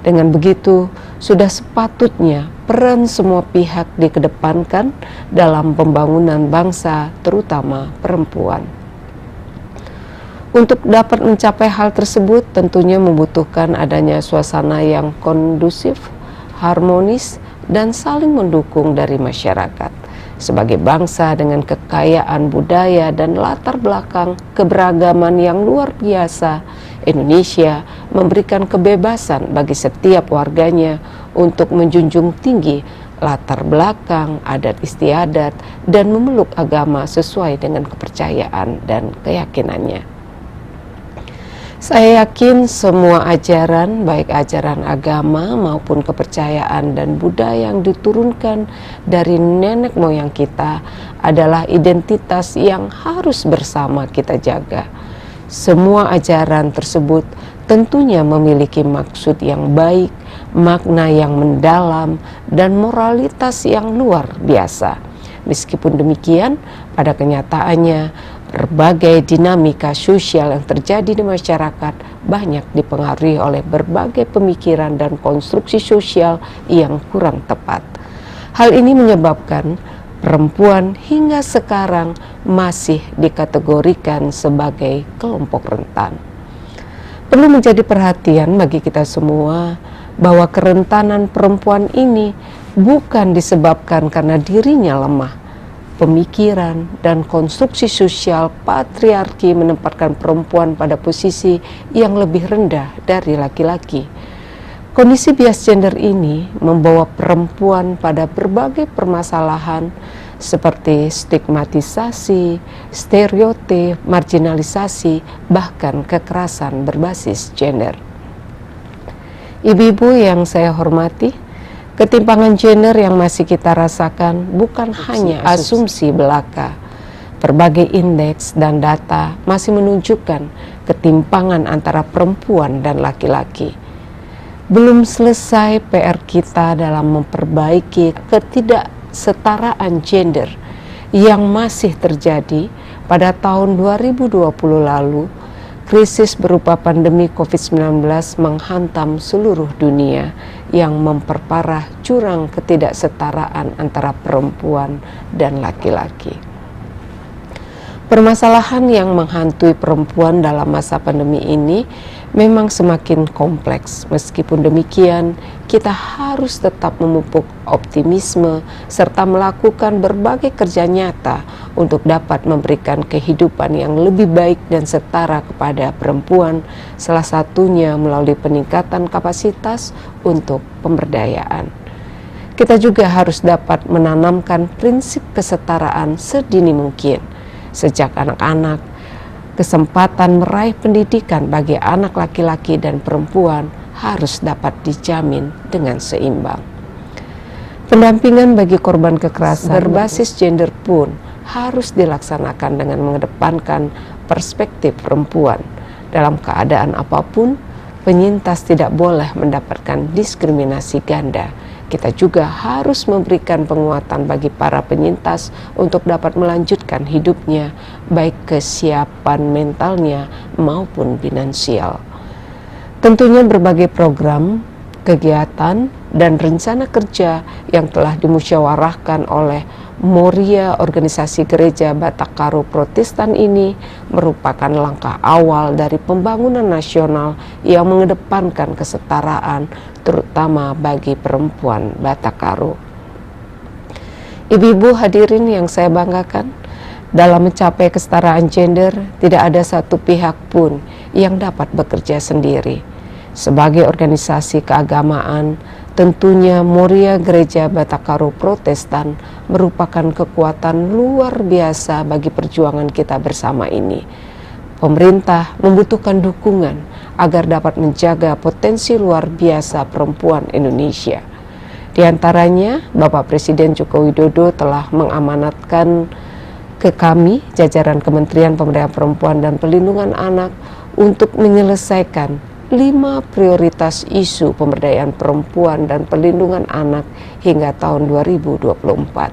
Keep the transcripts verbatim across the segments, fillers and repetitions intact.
Dengan begitu, sudah sepatutnya peran semua pihak dikedepankan dalam pembangunan bangsa, terutama perempuan. Untuk dapat mencapai hal tersebut, tentunya membutuhkan adanya suasana yang kondusif, harmonis, dan saling mendukung dari masyarakat. Sebagai bangsa dengan kekayaan budaya dan latar belakang keberagaman yang luar biasa, Indonesia memberikan kebebasan bagi setiap warganya untuk menjunjung tinggi latar belakang, adat istiadat, dan memeluk agama sesuai dengan kepercayaan dan keyakinannya. Saya yakin semua ajaran, baik ajaran agama maupun kepercayaan dan budaya yang diturunkan dari nenek moyang kita, adalah identitas yang harus bersama kita jaga. Semua ajaran tersebut tentunya memiliki maksud yang baik, makna yang mendalam, dan moralitas yang luar biasa. Meskipun demikian, pada kenyataannya, berbagai dinamika sosial yang terjadi di masyarakat banyak dipengaruhi oleh berbagai pemikiran dan konstruksi sosial yang kurang tepat. Hal ini menyebabkan perempuan hingga sekarang masih dikategorikan sebagai kelompok rentan. Perlu menjadi perhatian bagi kita semua bahwa kerentanan perempuan ini bukan disebabkan karena dirinya lemah. Pemikiran dan konstruksi sosial patriarki menempatkan perempuan pada posisi yang lebih rendah dari laki-laki. Kondisi bias gender ini membawa perempuan pada berbagai permasalahan seperti stigmatisasi, stereotip, marginalisasi, bahkan kekerasan berbasis gender. Ibu-ibu yang saya hormati, ketimpangan gender yang masih kita rasakan bukan hanya asumsi belaka. Berbagai indeks dan data masih menunjukkan ketimpangan antara perempuan dan laki-laki. Belum selesai P R kita dalam memperbaiki ketidaksetaraan gender yang masih terjadi. Pada tahun dua ribu dua puluh lalu, krisis berupa pandemi covid sembilan belas menghantam seluruh dunia yang memperparah jurang ketidaksetaraan antara perempuan dan laki-laki. Permasalahan yang menghantui perempuan dalam masa pandemi ini memang semakin kompleks. Meskipun demikian, kita harus tetap memupuk optimisme serta melakukan berbagai kerja nyata untuk dapat memberikan kehidupan yang lebih baik dan setara kepada perempuan, salah satunya melalui peningkatan kapasitas untuk pemberdayaan. Kita juga harus dapat menanamkan prinsip kesetaraan sedini mungkin. Sejak anak-anak, kesempatan meraih pendidikan bagi anak laki-laki dan perempuan harus dapat dijamin dengan seimbang. Pendampingan bagi korban kekerasan berbasis gender pun harus dilaksanakan dengan mengedepankan perspektif perempuan. Dalam keadaan apapun, penyintas tidak boleh mendapatkan diskriminasi ganda. Kita juga harus memberikan penguatan bagi para penyintas untuk dapat melanjutkan hidupnya, baik kesiapan mentalnya maupun finansial. Tentunya berbagai program, kegiatan, dan rencana kerja yang telah dimusyawarahkan oleh Moria, Organisasi Gereja Batak Karo Protestan ini merupakan langkah awal dari pembangunan nasional yang mengedepankan kesetaraan, terutama bagi perempuan Batak Karo. Ibu-ibu hadirin yang saya banggakan, dalam mencapai kesetaraan gender, tidak ada satu pihak pun yang dapat bekerja sendiri. Sebagai organisasi keagamaan, tentunya Moria Gereja Batak Karo Protestan merupakan kekuatan luar biasa bagi perjuangan kita bersama ini. Pemerintah membutuhkan dukungan agar dapat menjaga potensi luar biasa perempuan Indonesia. Di antaranya, Bapak Presiden Joko Widodo telah mengamanatkan ke kami, jajaran Kementerian Pemberdayaan Perempuan dan Perlindungan Anak, untuk menyelesaikan lima prioritas isu pemberdayaan perempuan dan perlindungan anak hingga tahun dua ribu dua puluh empat.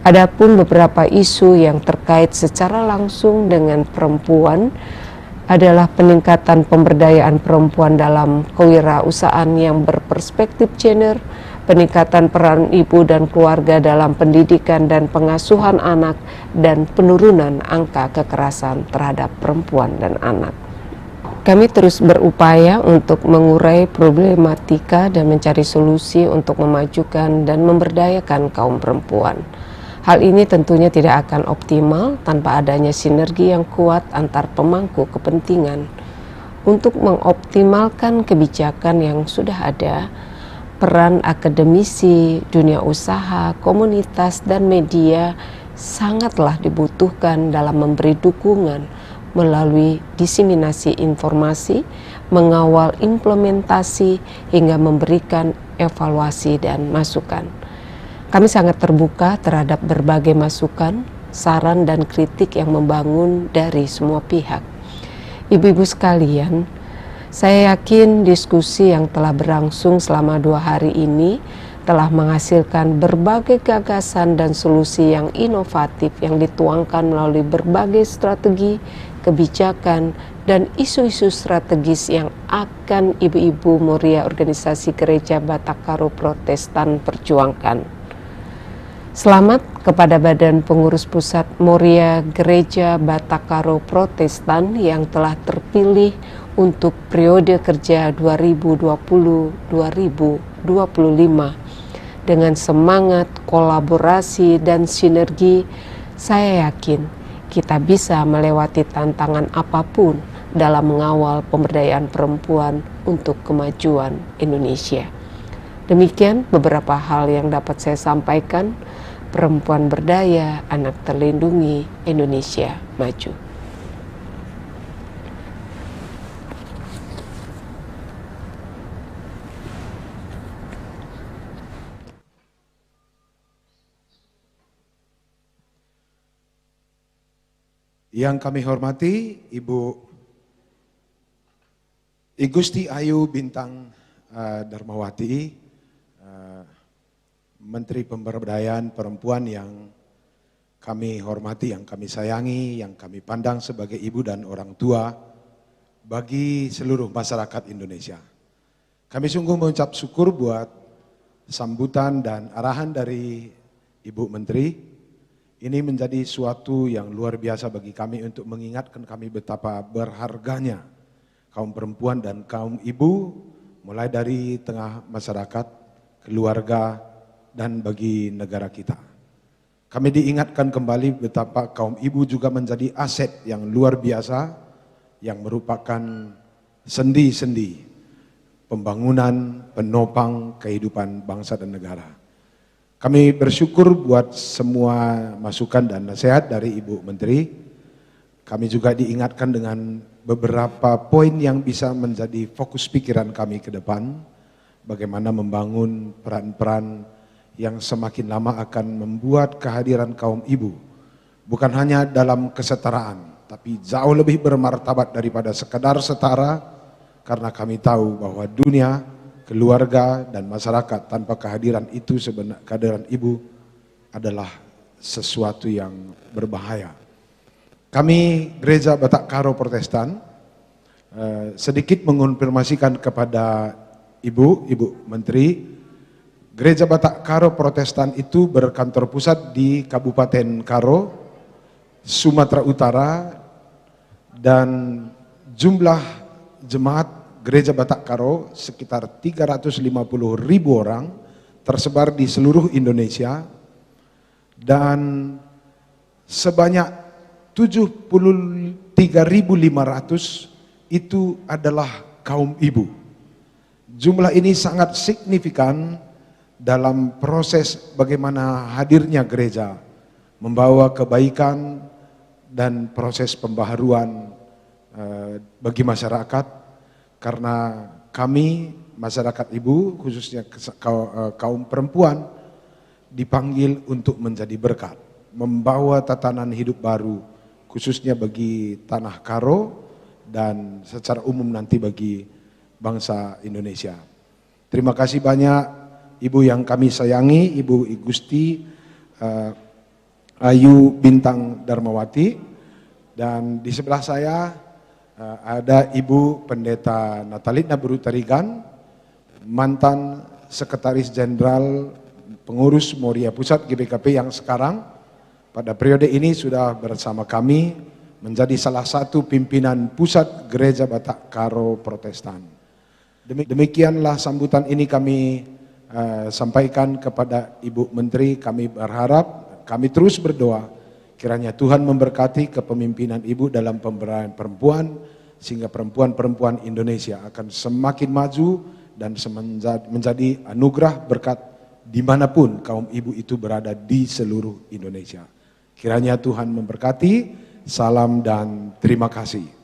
Adapun beberapa isu yang terkait secara langsung dengan perempuan, adalah peningkatan pemberdayaan perempuan dalam kewirausahaan yang berperspektif gender, peningkatan peran ibu dan keluarga dalam pendidikan dan pengasuhan anak, dan penurunan angka kekerasan terhadap perempuan dan anak. Kami terus berupaya untuk mengurai problematika dan mencari solusi untuk memajukan dan memberdayakan kaum perempuan. Hal ini tentunya tidak akan optimal tanpa adanya sinergi yang kuat antar pemangku kepentingan. Untuk mengoptimalkan kebijakan yang sudah ada, peran akademisi, dunia usaha, komunitas, dan media sangatlah dibutuhkan dalam memberi dukungan melalui diseminasi informasi, mengawal implementasi, hingga memberikan evaluasi dan masukan. Kami sangat terbuka terhadap berbagai masukan, saran, dan kritik yang membangun dari semua pihak. Ibu-ibu sekalian, saya yakin diskusi yang telah berlangsung selama dua hari ini telah menghasilkan berbagai gagasan dan solusi yang inovatif yang dituangkan melalui berbagai strategi, kebijakan, dan isu-isu strategis yang akan ibu-ibu Moria Organisasi Gereja Batak Karo Protestan perjuangkan. Selamat kepada Badan Pengurus Pusat Moria Gereja Batak Karo Protestan yang telah terpilih untuk periode kerja dua ribu dua puluh dua ribu dua puluh lima. Dengan semangat kolaborasi dan sinergi, saya yakin kita bisa melewati tantangan apapun dalam mengawal pemberdayaan perempuan untuk kemajuan Indonesia. Demikian beberapa hal yang dapat saya sampaikan. Perempuan berdaya, anak terlindungi, Indonesia maju. Yang kami hormati Ibu I Gusti Ayu Bintang, eh, Darmawati, eh, Menteri Pemberdayaan Perempuan yang kami hormati, yang kami sayangi, yang kami pandang sebagai ibu dan orang tua bagi seluruh masyarakat Indonesia. Kami sungguh mengucap syukur buat sambutan dan arahan dari Ibu Menteri. Ini menjadi suatu yang luar biasa bagi kami untuk mengingatkan kami betapa berharganya kaum perempuan dan kaum ibu, mulai dari tengah masyarakat, keluarga, dan bagi negara kita. Kami diingatkan kembali betapa kaum ibu juga menjadi aset yang luar biasa yang merupakan sendi-sendi pembangunan, penopang kehidupan bangsa dan negara. Kami bersyukur buat semua masukan dan nasihat dari Ibu Menteri. Kami juga diingatkan dengan beberapa poin yang bisa menjadi fokus pikiran kami ke depan, bagaimana membangun peran-peran yang semakin lama akan membuat kehadiran kaum ibu bukan hanya dalam kesetaraan, tapi jauh lebih bermartabat daripada sekadar setara, karena kami tahu bahwa dunia, keluarga, dan masyarakat tanpa kehadiran itu sebenar, kehadiran ibu adalah sesuatu yang berbahaya. Kami Gereja Batak Karo Protestan, eh, sedikit mengonfirmasikan kepada Ibu, Ibu Menteri, Gereja Batak Karo Protestan itu berkantor pusat di Kabupaten Karo, Sumatera Utara, dan jumlah jemaat Gereja Batak Karo sekitar tiga ratus lima puluh ribu orang, tersebar di seluruh Indonesia, dan sebanyak tujuh puluh tiga ribu lima ratus itu adalah kaum ibu. Jumlah ini sangat signifikan dalam proses bagaimana hadirnya gereja membawa kebaikan dan proses pembaharuan, eh, bagi masyarakat, karena kami, masyarakat ibu, khususnya kes-, kau-, eh, kaum perempuan, dipanggil untuk menjadi berkat, membawa tatanan hidup baru, khususnya bagi Tanah Karo dan secara umum nanti bagi bangsa Indonesia. Terima kasih banyak Ibu yang kami sayangi, Ibu I Gusti, eh, Ayu Bintang Darmawati, dan di sebelah saya Eh, ada Ibu Pendeta Natalina Beru Tarigan, mantan Sekretaris Jenderal Pengurus Moria Pusat G B K P yang sekarang pada periode ini sudah bersama kami menjadi salah satu pimpinan pusat Gereja Batak Karo Protestan. Demi-, demikianlah sambutan ini kami, eh, sampaikan kepada Ibu Menteri. Kami berharap, kami terus berdoa, kiranya Tuhan memberkati kepemimpinan Ibu dalam pemberdayaan perempuan, sehingga perempuan-perempuan Indonesia akan semakin maju dan semenja-, menjadi anugerah berkat dimanapun kaum ibu itu berada di seluruh Indonesia. Kiranya Tuhan memberkati. Salam dan terima kasih.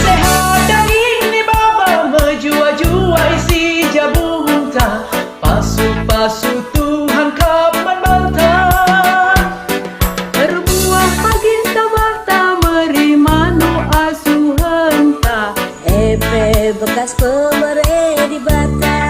Sehat daging ni baba, mejuah-juah isi jabunta, pasu-pasu Tuhan kap man banta. Erbuah pagi tabahta, meri manuk asuhenta, e pe bekas pemere Dibata.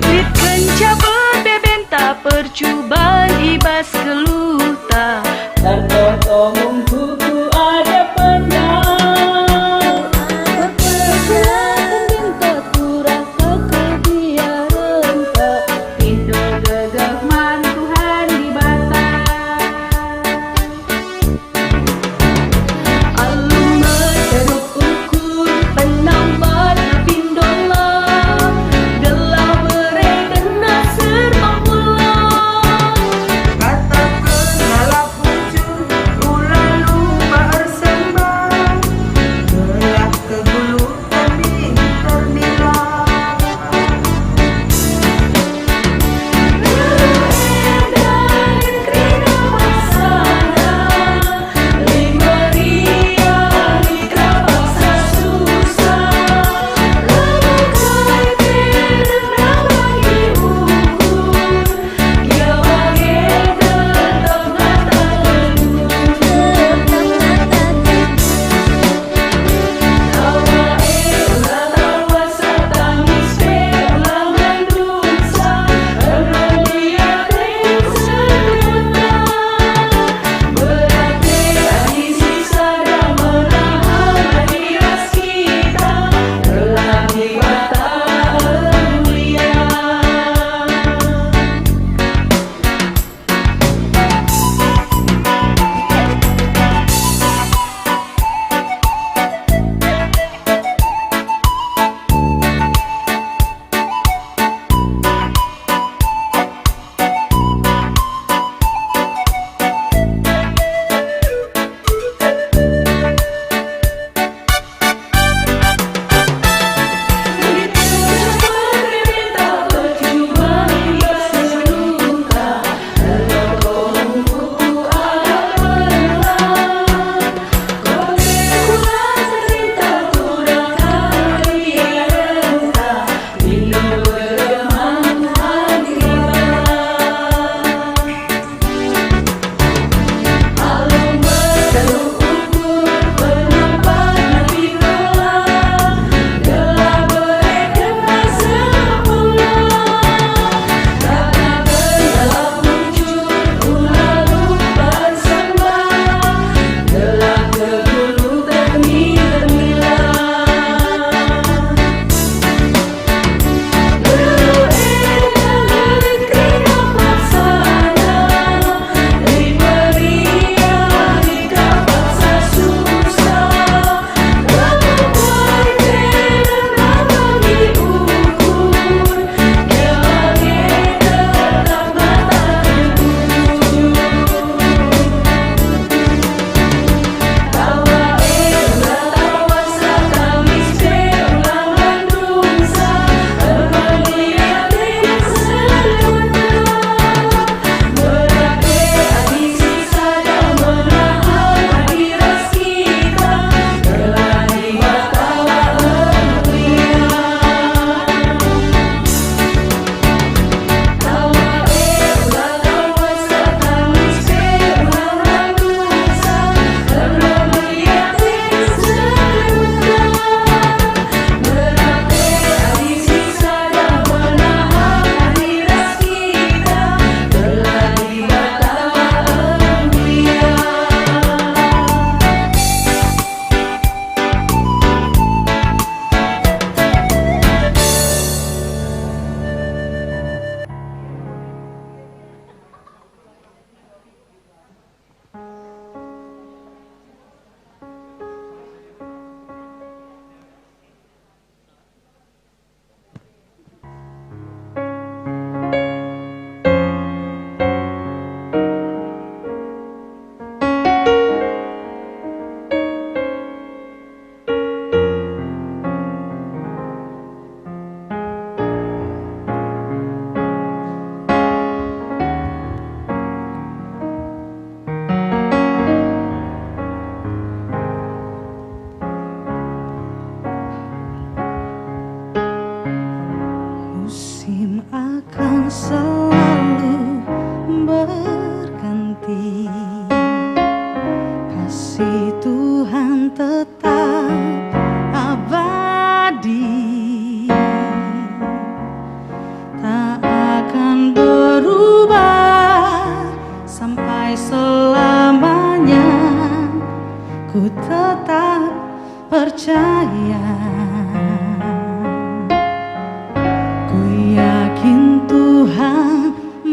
Lit kenca berbebenta percuban i bas geluhta. Tertoto mungkuku ada pendam. Perkelaken benta turah kekebiarenta. Pindo gegeh man Tuhan Dibata. Alu meteruk ukur penambat pindola, gelah bere kena serbang pula.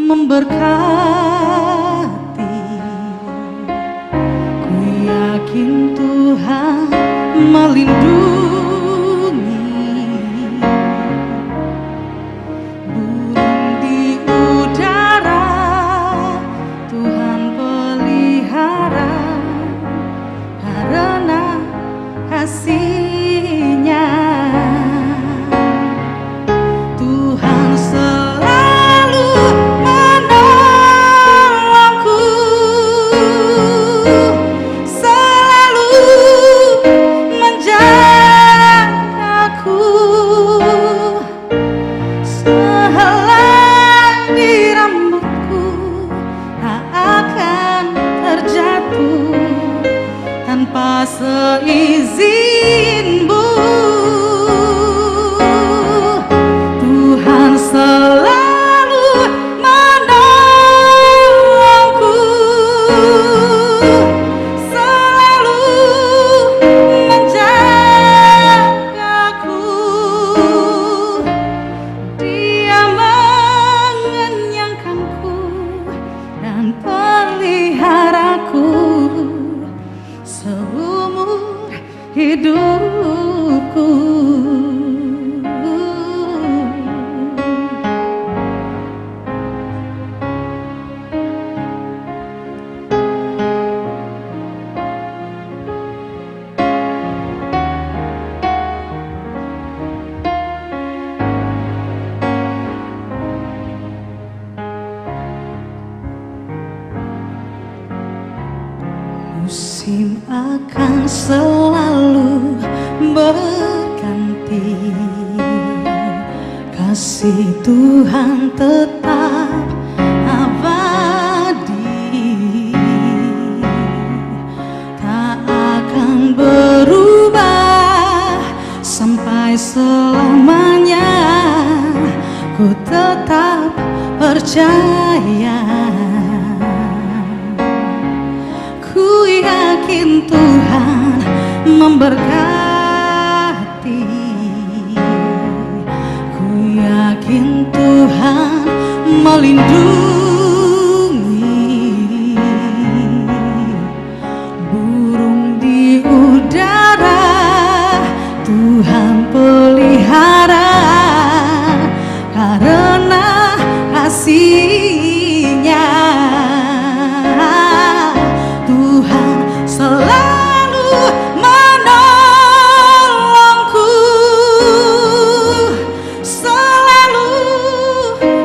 memberkati. Ku yakin Tuhan melindungi. Burung di udara Tuhan pelihara, karena kasih-Nya. Tuhan selalu menolongku, selalu menjagaku. Sehelai di rambutku tak akan terjatuh tanpa seizinmu. Tuhan selalu menolongku, selalu menjagaku. Dia mengenyangkanku dan peliharaku seumur hidupku. Musim akan selalu berganti, kasih Tuhan tetap abadi. Tak akan berubah sampai selamanya, ku tetap percaya. Ku yakin Tuhan memberkati. Ku yakin Tuhan melindungi. Burung di udara Tuhan pelihara, karena kasih-Nya Tuhan selalu menolongku, selalu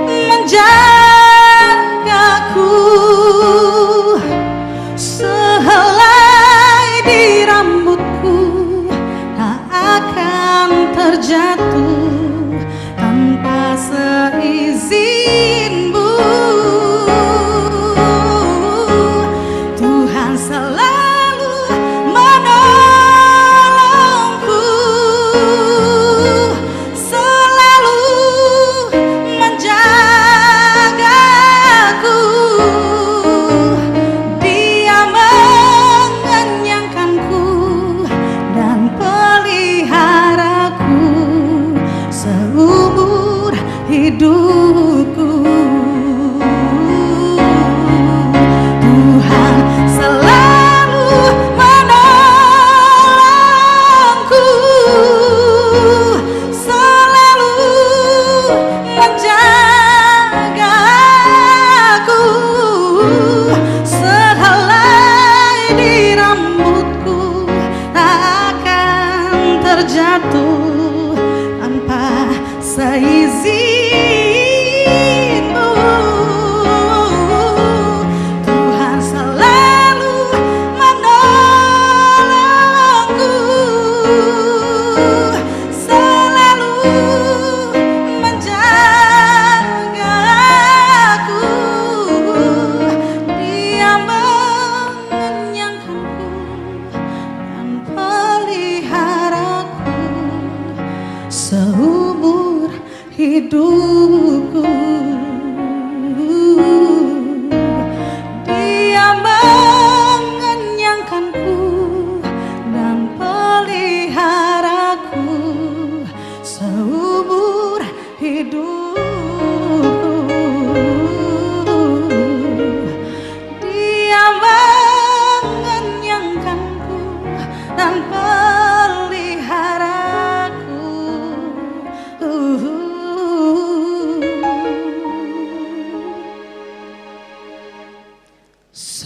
menjaga.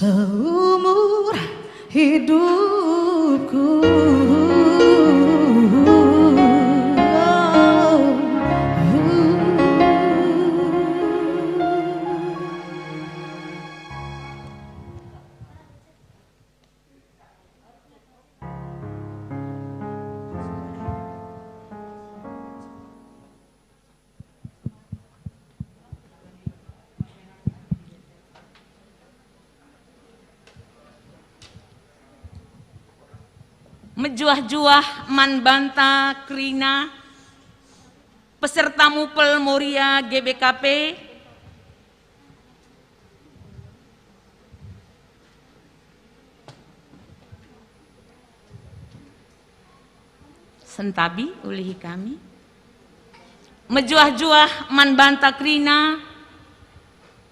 Seumur hidupku. Mejuah-juah man banta kerina peserta Mupel Moria G B K P. Sentabi ulihi kami. Mejuah-juah man banta kerina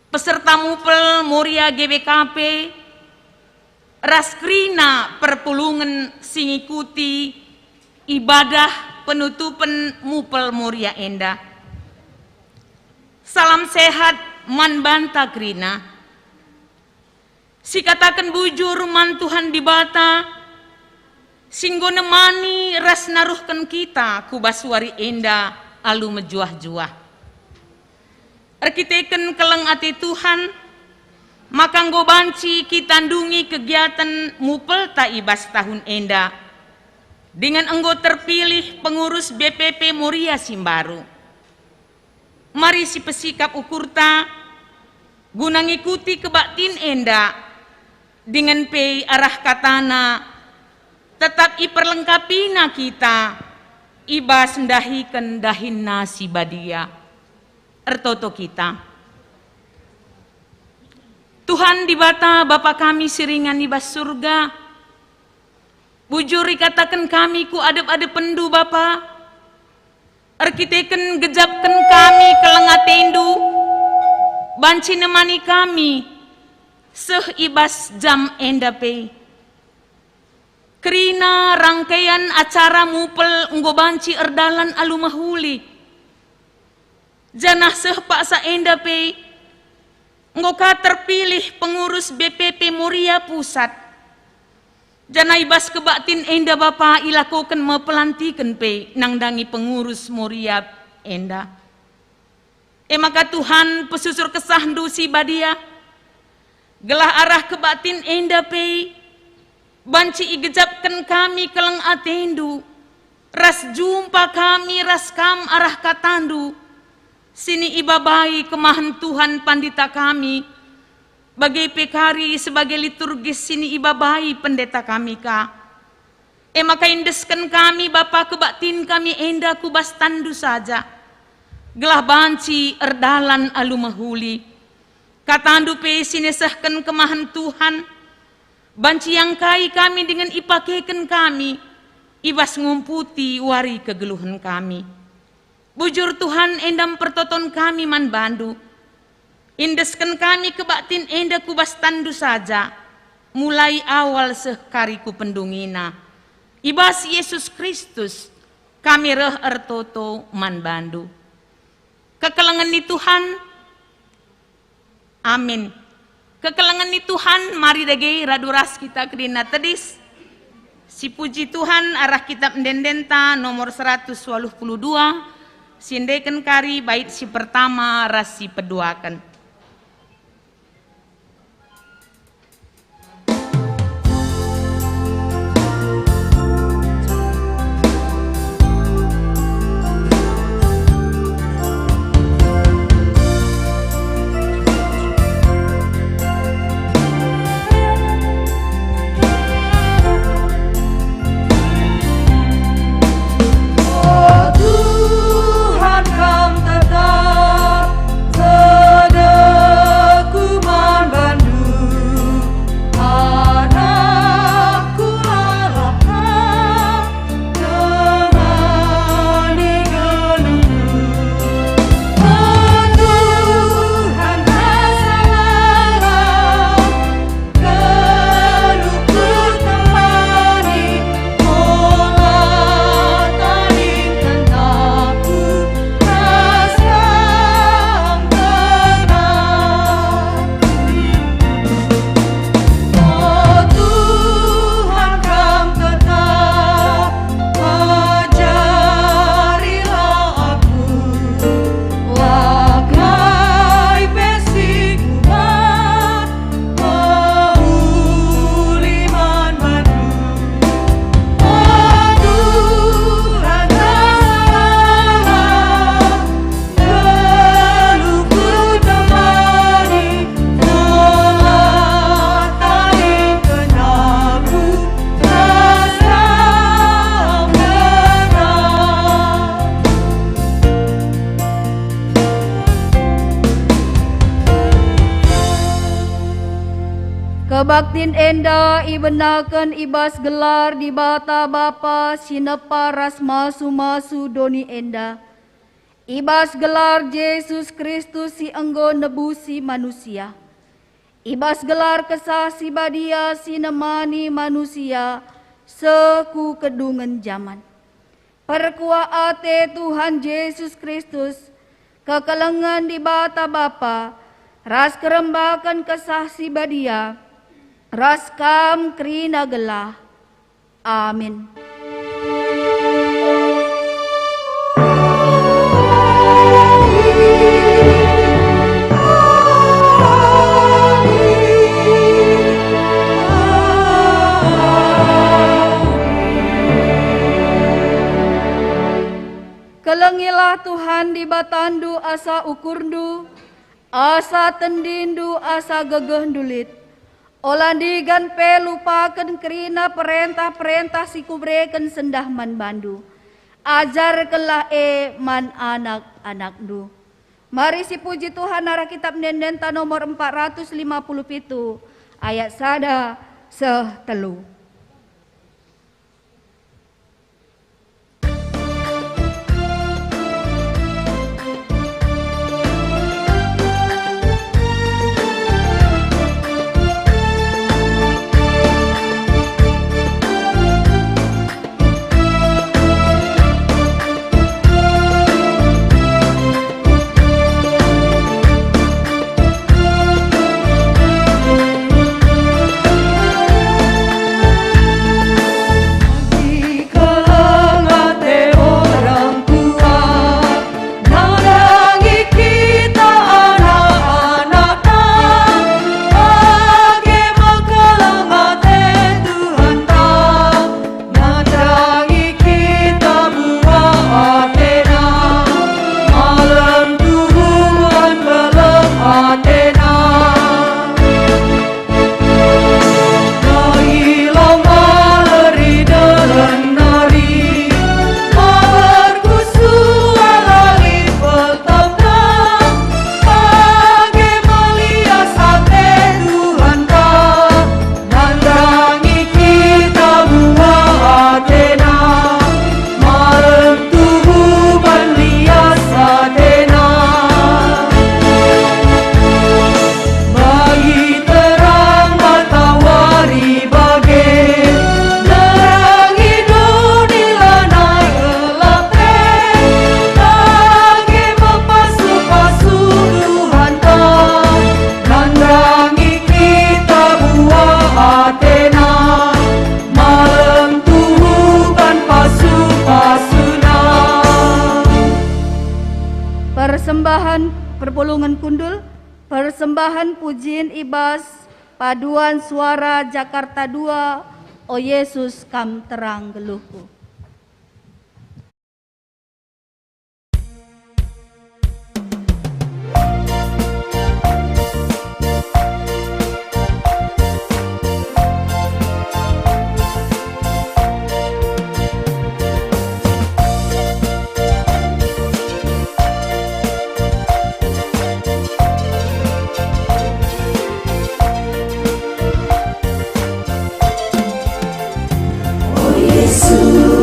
peserta Mupel Moria G B K P ras kerina perpulungen si ngikuti ibadah penutupen Mupel Moria enda. Salam sehat man banta kerina. Sikataken bujur man Tuhan Dibata, si enggo nemani ras naruhken kita ku bas wari enda alu mejuah-juah. Erkiteken keleng ate Tuhan, maka enggo banci kita ndungi kegiaten Mupelta i bas tahun enda, dingen enggo terpilih pengurus B P P Moria si mbaru. Mari sipesikap ukurta guna ngikuti kebaktin enda, dingen pe arah katana tetap iperlengkapina kita i bas ndahiken dahinNa si badia. Ertoto kita. Tuhan Dibata, Bapa kami si ringan i bas Surga, bujur ikataken kami ku adep-adepenNdu, Bapa, erkiteken gejapken kami keleng ateNdu, banci nemani kami seh i bas jam enda pe. Kerina rangkaian acara Mupel enggo banci erdalan alu mehuli. Janah seh paksa enda pe, enggo ka terpilih pengurus B P P Moria Pusat. Janah i bas kebaktin enda Bapa ilakoken me pelantiken pe nandangi pengurus Moria enda. E maka Tuhan, pesusur KesahNdu si badia, gelah arah kebaktin enda pe banci igejapken kami keleng ateNdu, ras jumpa kami ras Kam arah kataNdu, si niibabai kemahen Tuhan pandita kami, bage pe kari sebagai liturgis si niibabai pendeta kami ka. E maka indesken kami, Bapa, kebaktin kami enda ku bas tanNdu saja, gelah banci erdalan alu mehuli. KataNdu pe si nisehken kemahen Tuhan, banci iangkai kami dingen ipakeken kami i bas ngumputi wari kegeluhen kami. Bujur Tuhan, enda me pertoton kami man baNdu. Indesken kami kebaktin enda ku bas tanNdu saja, mulai awal seh kari ku pendungina. I bas Yesus Kristus kami reh ertoto man baNdu. Kekelengen ni Tuhan. Amin. Kekelengen ni Tuhan, mari dage radu ras kita kerina tedis. Sipuji Tuhan arah kitab ende-endenta nomor seratus waluh puluh dua, si endeken kari bait si pertama ras si peduaken. Kebaktin enda ibenaken i bas gelar Dibata Bapa si nepa ras masu-masu doni enda, i bas gelar Jesus Kristus si enggo nebusi manusia, i bas gelar Kesah Si Badia si nemani manusia seh ku kedungen jaman. Perkuah ate Tuhan Jesus Kristus, kekelengen Dibata Bapa, ras kerembaken Kesah Si Badia, ras kam kerina gelah. Amin. Kelengilah Tuhan Dibatandu asa ukurndu, asa tendindu, asa gegehndu lit. Ola ndigan pe lupaken kerina perentah-perentah si kubereken sendah man bandu. Ajarkenlah e man anak-anakndu. Mari sipuji Tuhan arah kitab ende-endenta nomor empat ratus lima puluh pitu, ayat sada seh telu. Nandangi kita anak-anakNa, bage me keleng ate Tuhanta. Nandangi kita buah ateNa, malem tuhu man keleng ateNa. Bagi lau maleri delen nari, mabar ku suara lit peltapna, bage melias ate Tuhanta. Nandangi kita buah ateNa, malem tuhu ban lias ateNa. Bagi terang matawari bage, nerangi doni lanai gelap e, bage me pasu-pasu Tuhanta. Nandangi kita buah ateNa, malem tuhu ban pasu-pasuNa. Persembahen perpulungen kundul, persembahen pujin i bas paduan suara Jakarta dua, O Yesus, Kam terang geluhku. O Yesus,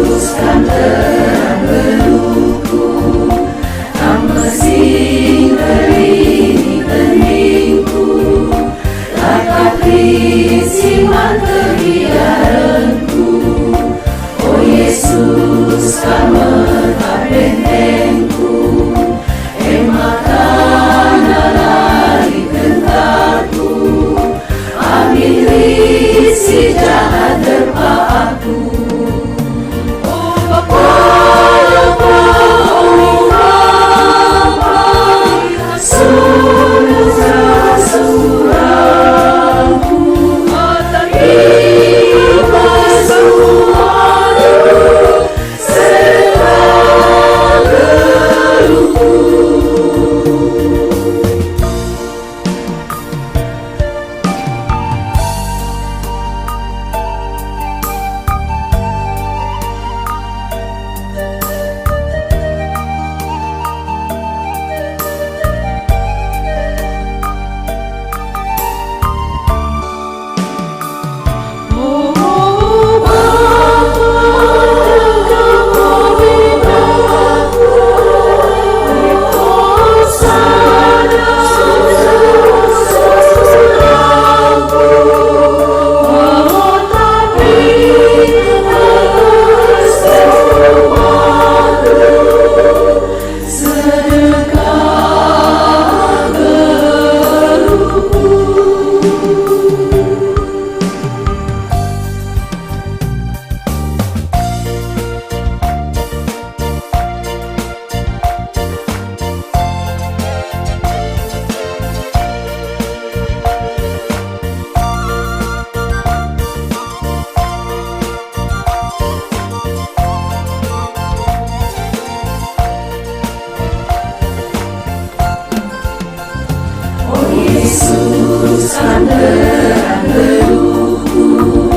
Yesus, Kam terang geluhku,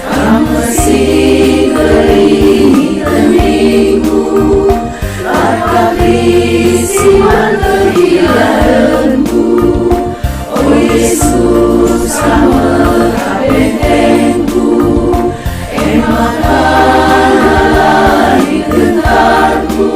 Kam si ngeringi teningku, Kam lit si man kehiarenku. O Yesus, Kam me bentengku, e maka lalai gentarku.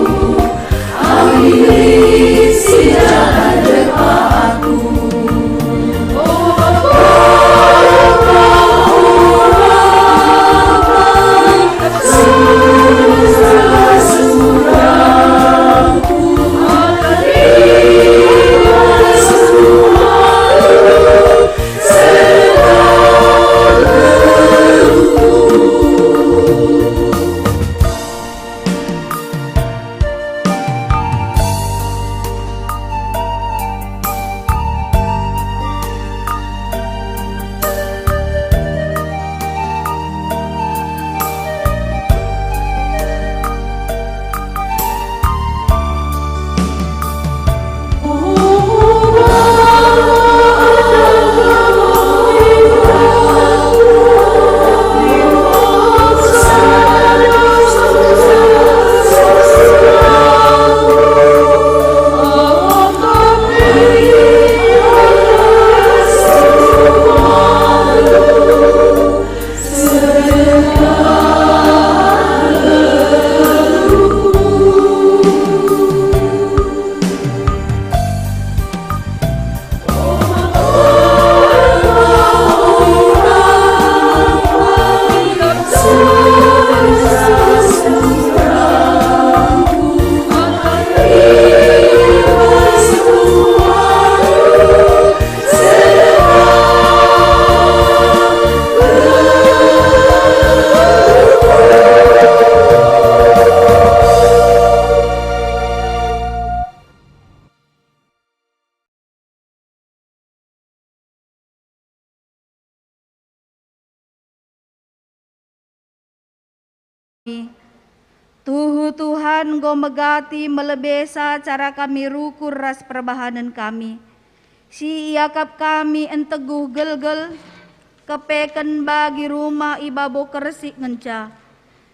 Tuhu Tuhan enggo megati melebesa cara kami rukur ras perbahanen kami. Si iakap kami enteguh gelgel, kepeken bagi rumah i babo kersik ngenca.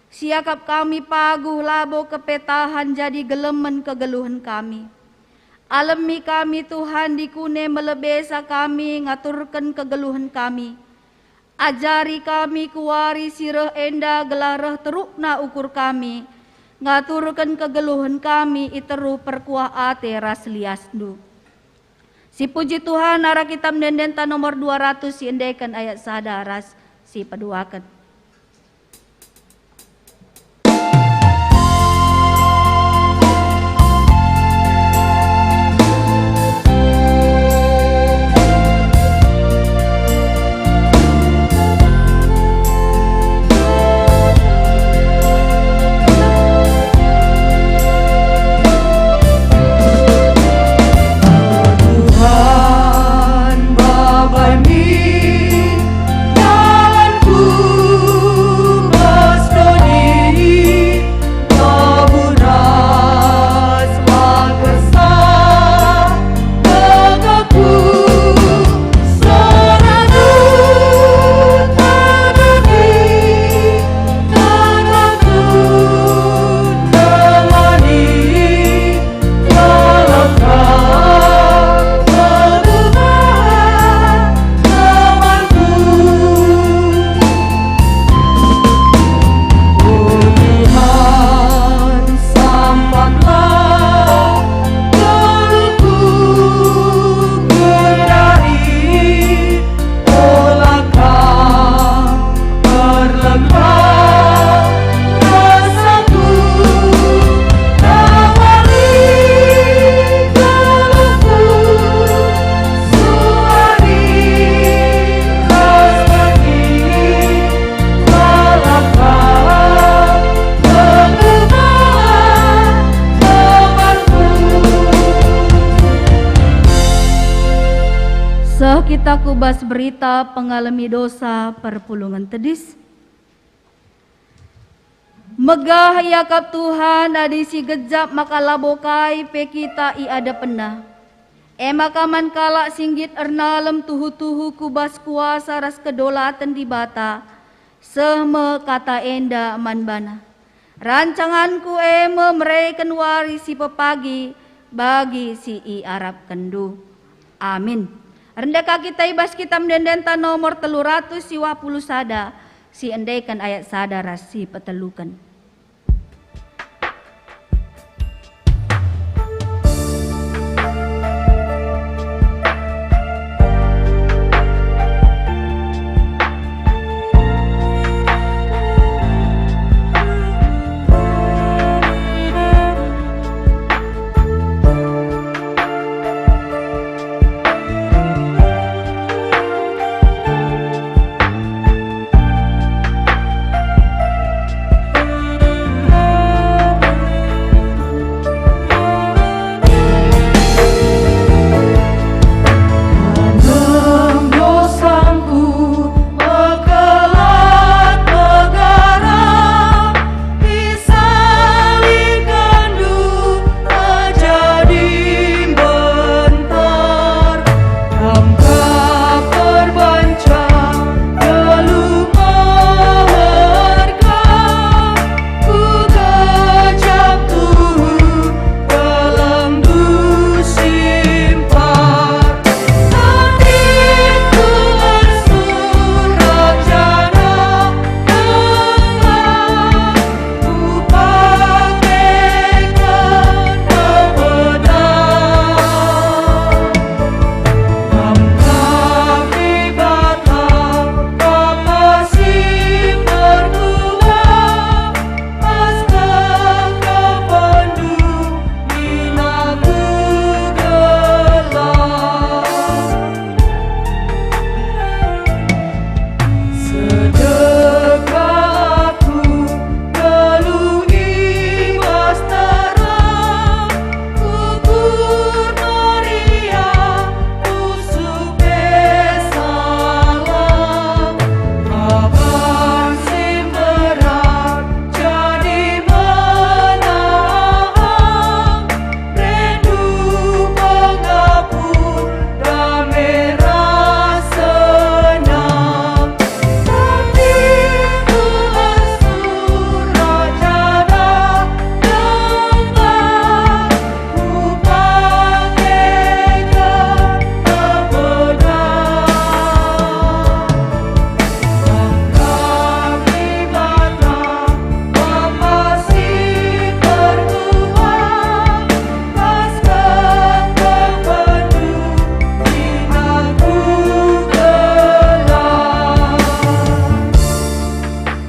Si iakap kami paguh labo kepetahan jadi gelemen kegeluhen kami. Alemi kami, Tuhan, dikune melebesa kami ngaturken kegeluhen kami. Ajari kami kuari si reh enda gelah reh terukna ukur kami ngaturken kegeluhen kami i teruh perkuah ate ras liasNdu. Sipuji Tuhan arah kitab ende-endenta nomor dua ratus si endeken ayat sada ras si peduaken. Tuhan, Bapa min, dalanku bas doni, babu ras la kersa, gegohku, sorandu, tadati, tadati, nemani. Seh kita ku bas berita pengalemi dosa perpulungen tedis. Megah iakap Tuhan adi si gejap maka labo kai pe kita i adepenNa. E maka man kalak si nggit ernalem tuhu-tuhu ku bas kuasa ras kedolaten Dibata, seh me kata enda man bana, "RancanganKu e me mereken wari si pepagi bagi si iarapkenNdu." Amin. Rende ka kita i bas Kitab Ende-endenta nomor telu ratus siwah puluh sada, si endeken ayat sada ras si peteluken.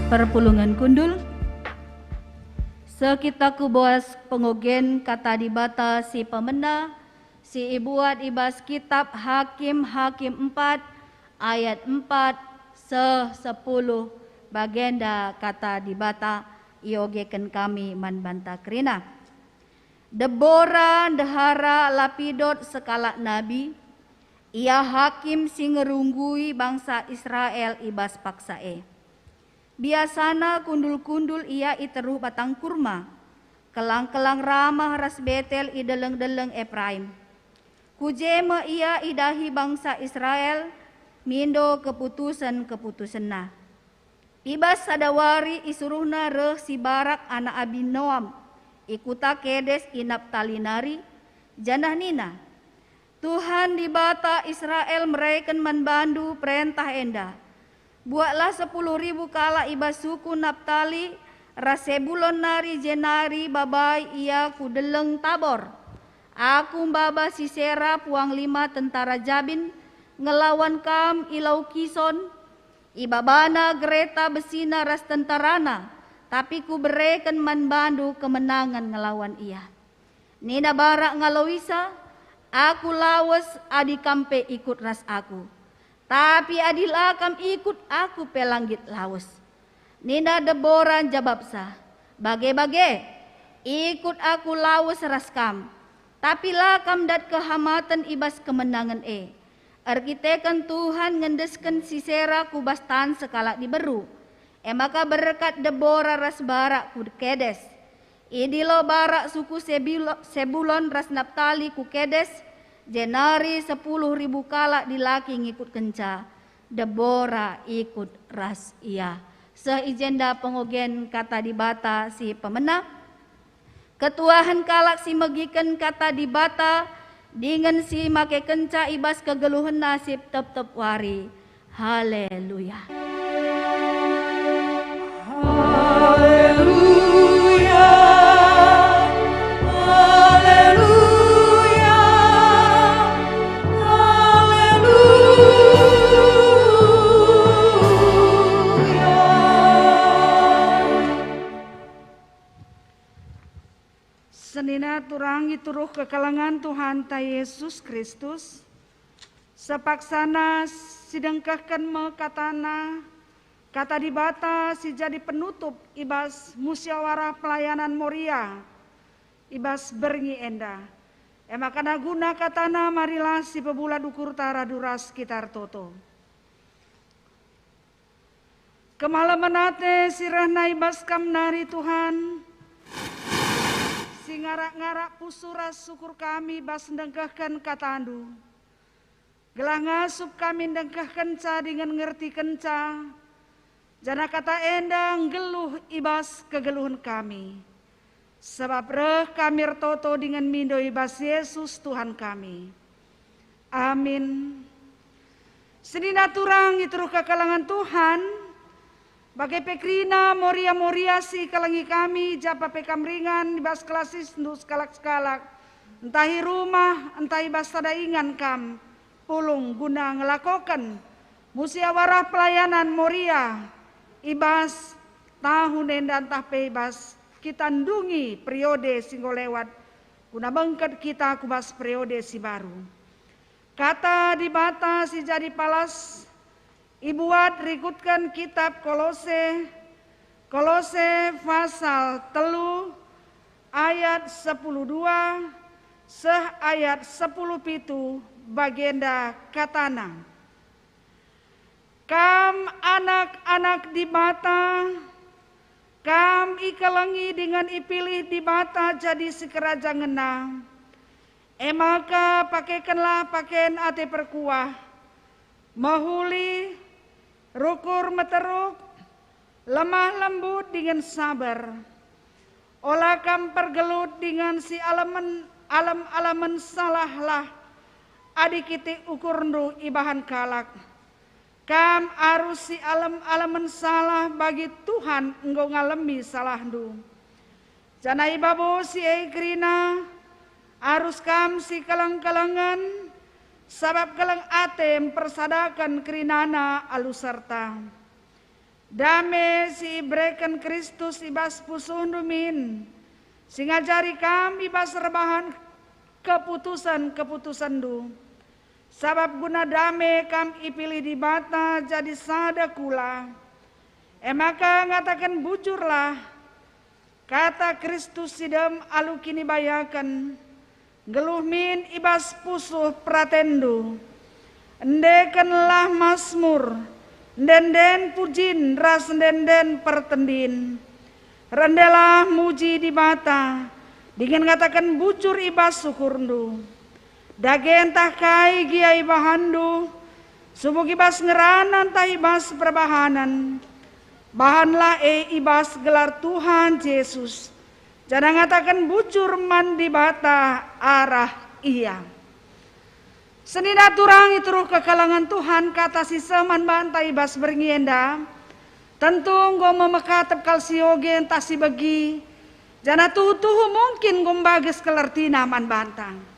Perpulungen kundul. Seh kita ku bas pengogen Kata Dibata si pemena, si ibuat i bas Kitab Hakim-Hakim empat ayat empat seh sepuluh, bagenda Kata Dibata iogeken kami man banta kerina. Debora ndehara Lapidot sekalak nabi, ia hakim si ngerunggui bangsa Israel i bas paksa e. Biasana kundul-kundul ia i teruh batang kurma, kelang-kelang Ramah ras Betel i deleng-deleng Epraim. Ku je me ia idahi bangsa Israel mindo keputusen-keputusenna. I bas sada wari isuruhna reh si Barak anak Abinoam i kuta Kedes i Naptali nari, janah nina, "Tuhan Dibata Israel mereken man bandu perentah enda, 'Buatlah sepuluh ribu kalak i bas suku Naptali ras Sebulon nari jenari babai ia ku Deleng Tabor. Aku maba Sisera puanglima tentara Jabin ngelawan kam i Lau Kison. Ibabana gereta besina ras tentarana, tapi kubereken man bandu kemenangen ngelawan ia.'" Nina Barak ngaloisa, "Aku lawes adi kam pe ikut ras aku. Tapi adi la kam ikut, aku pe la nggit lawes." Nina Debora njabapsa, "Bage-bage, ikut aku lawes ras kam, tapi la kam ndat kehamaten i bas kemenangen e, erkiteken Tuhan ngendesken Sisera ku bas tan sekalak diberu." E maka berkat Debora ras Barak ku Kedes. Idilo Barak suku Sebilo-, Sebulon ras Naptali ku Kedes, Jenari sepuluh ribu kalak dilaki ngikutkenca, Debora ikut ras ia. Seh i jenda pengogen kata Dibata si pemena. Ketuahen kalak si megiken kata Dibata dingen si makekenca i bas kegeluhenna si tep-tep wari. Haleluya. Haleluya. Haleluya. Haleluya. Senina turang i teruh kekelengen Tuhanta Yesus Kristus, sepaksana sidengkehken me kataNa, kata Dibata si jadi penutup i bas musyawarah pelayanan Moria i bas berngi enda. E maka guna kataNa marilah sipebulat ukurta radu ras kita ertoto. Kemalemen ate si rehna i bas Kam nari, Tuhan, si ngarak-ngarak pusuh ras syukur kami bas ndengkehken kataNdu, gelah ngasup kami ndengkehkenca dingen ngertikenca, janah kata enda nggeluh i bas kegeluhen kami. Sabap reh kami ertoto dingen mindo i bas Yesus Tuhan kami. Amin. Senina turang i teruh kekelengen Tuhan, bage pe kerina Moria-Moria si ikelengi kami, japa pe kam ringan i bas kelasisndu sekalak-sekalak, ntah i rumah, ntah i bas sada ingan kam, pulung guna ngelakoken musyawarah pelayanan Moria i bas tahun enda ntah pe i bas kita ndungi periode si enggo lewat, guna bengket kita ku bas periode si baru. Kata Dibata si jadi palas ibuat rikutken kitab Kolose, Kolose pasal telu ayat sepuluh dua seh ayat sepuluh pitu, bagenda katana, "Kam anak-anak Dibata, kam ikelengi dingen ipilih Dibata jadi sikerajangenNa. E maka pakekenlah paken ate perkuah, mehuli, rukur meteruk, lemah lembut dingen saber. Ola kam pergelut dingen si alemen, alem-alemen salahlah adi kitik ukurndu ibahan kalak. Kam arus si alem-alemen salah bagi Tuhan enggo ngalemi salahndu. Janah i babo si e kerina, arus kam si keleng-kelengen, sabap keleng ate mpersadaken kerinana alu serta. Dame si ibereken Kristus i bas pusuhndu min, si ngajari kam i bas erbahan keputusen-keputusenndu. Sabap guna dame kam ipilih Dibata jadi sada kula. E maka ngataken bujurlah, kata Kristus si dem alu kinibayaken, nggeluh min i bas pusuh peratenndu. Endekenlah masmur, ende-enden pujin ras ende-enden pertendin. Rendelah muji Dibata, dingen ngataken bujur i bas ukurndu. Dage ntah kai gia ibahanndu, subuk i bas ngerana ntah i bas perbahanen, bahanlah e i bas gelar Tuhan Jesus, janah ngataken bujur man Dibata arah Ia." Senina turang i teruh kekelengen Tuhan, kata si seh man banta i bas berngi enda, tentu enggo me mekatep kal si oge ntah si begi, janah tuhu-tuhu mungkin enggo mbages kal ertina man banta.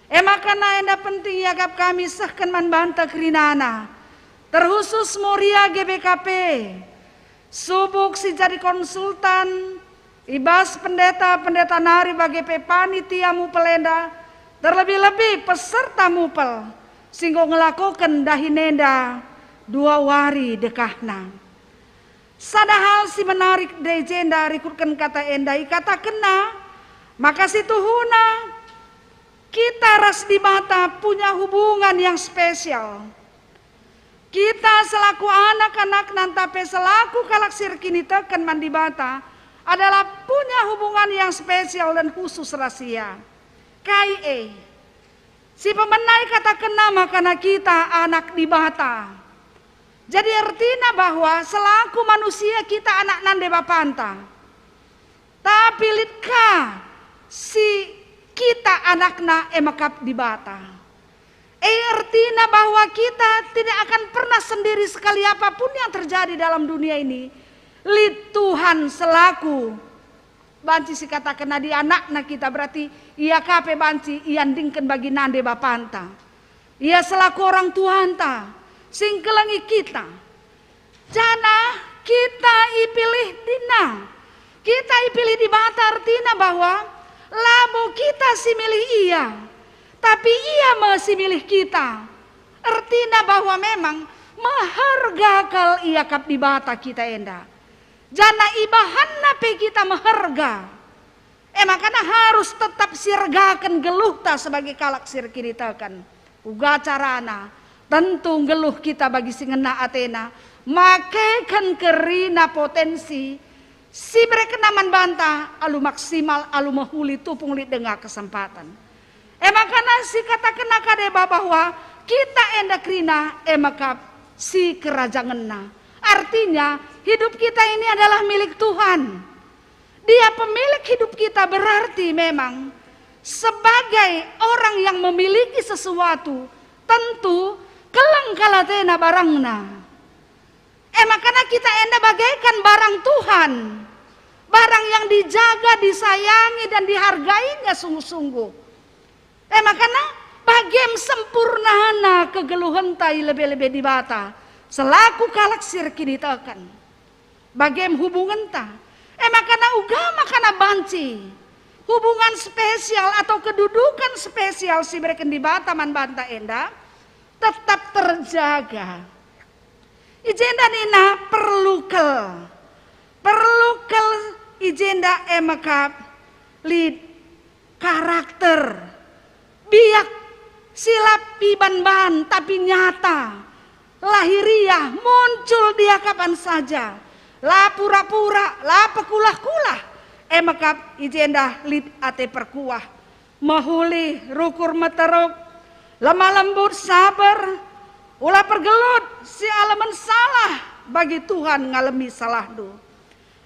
E maka enda penting iakap kami sehken man banta kerinana, terkhusus Moria G B K P, subuk si jadi konsultan i bas pendeta-pendeta nari bage pe panitia mupel enda, terlebih-lebih peserta mupel si enggo ngelakoken dahin enda dua wari dekahna. Sada hal si menarik i jenda rikutken kata enda, ikatakenna maka situhuna kita ras Dibata punya hubungan yang spesial. Kita selaku anak-anakNa ntah pe selaku kalak si erkiniteken man Dibata adalah punya hubungan yang spesial dan khusus ras Ia. Kai e? Si pemena ikatakenna makana kita anak Dibata. Jadi ertina bahwa selaku manusia kita anak nande bapanta. Tapi lit ka si kita anakna e mekap Dibata. E ertina bahwa kita tidak akan pernah sendiri sekali apapun yang terjadi dalam dunia ini. Lit Tuhan selaku banci sikataken adi anakna kita, berarti ia ka pe banci iandingken bagi nande bapanta. Ia selaku orang tuanta, si ngkelengi kita. Janah kita ipilih dina. Kita ipilih Dibata ertina bahwa labo kita si milih ia, tapi ia me si milih kita. Ertina bahwa memang meherga kal iakap Dibata kita enda. Janah ibahanna pe kita meherga. E makana harus tetap siergaken geluhta sebagai kalak si erkiniteken. Uga carana, tentu nggeluh kita bagi si ngena atena, makeken kerina potensi si iberekenna man banta alu maksimal, alu mehuli tupung lit denga kesempaten. E makana sikatakenna ka deba bahwa kita enda kerina e mekap sikerajangenna. Artinya, hidup kita ini adalah milik Tuhan. Dia pemilik hidup kita, berarti memang sebagai orang yang memiliki sesuatu, tentu keleng kal atena barangna. E makana kita enda bagaikan barang Tuhan, barang yang dijaga, disayangi, dan dihargainya sungguh-sungguh. E makana bagem sempurnana kegeluhenta i lebe-lebe Dibata selaku kalak si erkiniteken. Bagem hubungenta. E makana uga makana banci hubungan spesial atau kedudukan spesial si ibereken Dibata man banta enda tetap terjaga. I jenda nina perlu kal. Perlu kal i jenda e mekap lit karakter, biak, si la iban-ban tapi nyata, lahiriah, muncul dia kapan saja, la pura-pura, la pekulah-kulah, e mekap i jenda lit ate perkuah, mehuli, rukur meteruk, lemah lembut, saber, ula pergelut, si alemen salah bagi Tuhan ngalemi salahndu.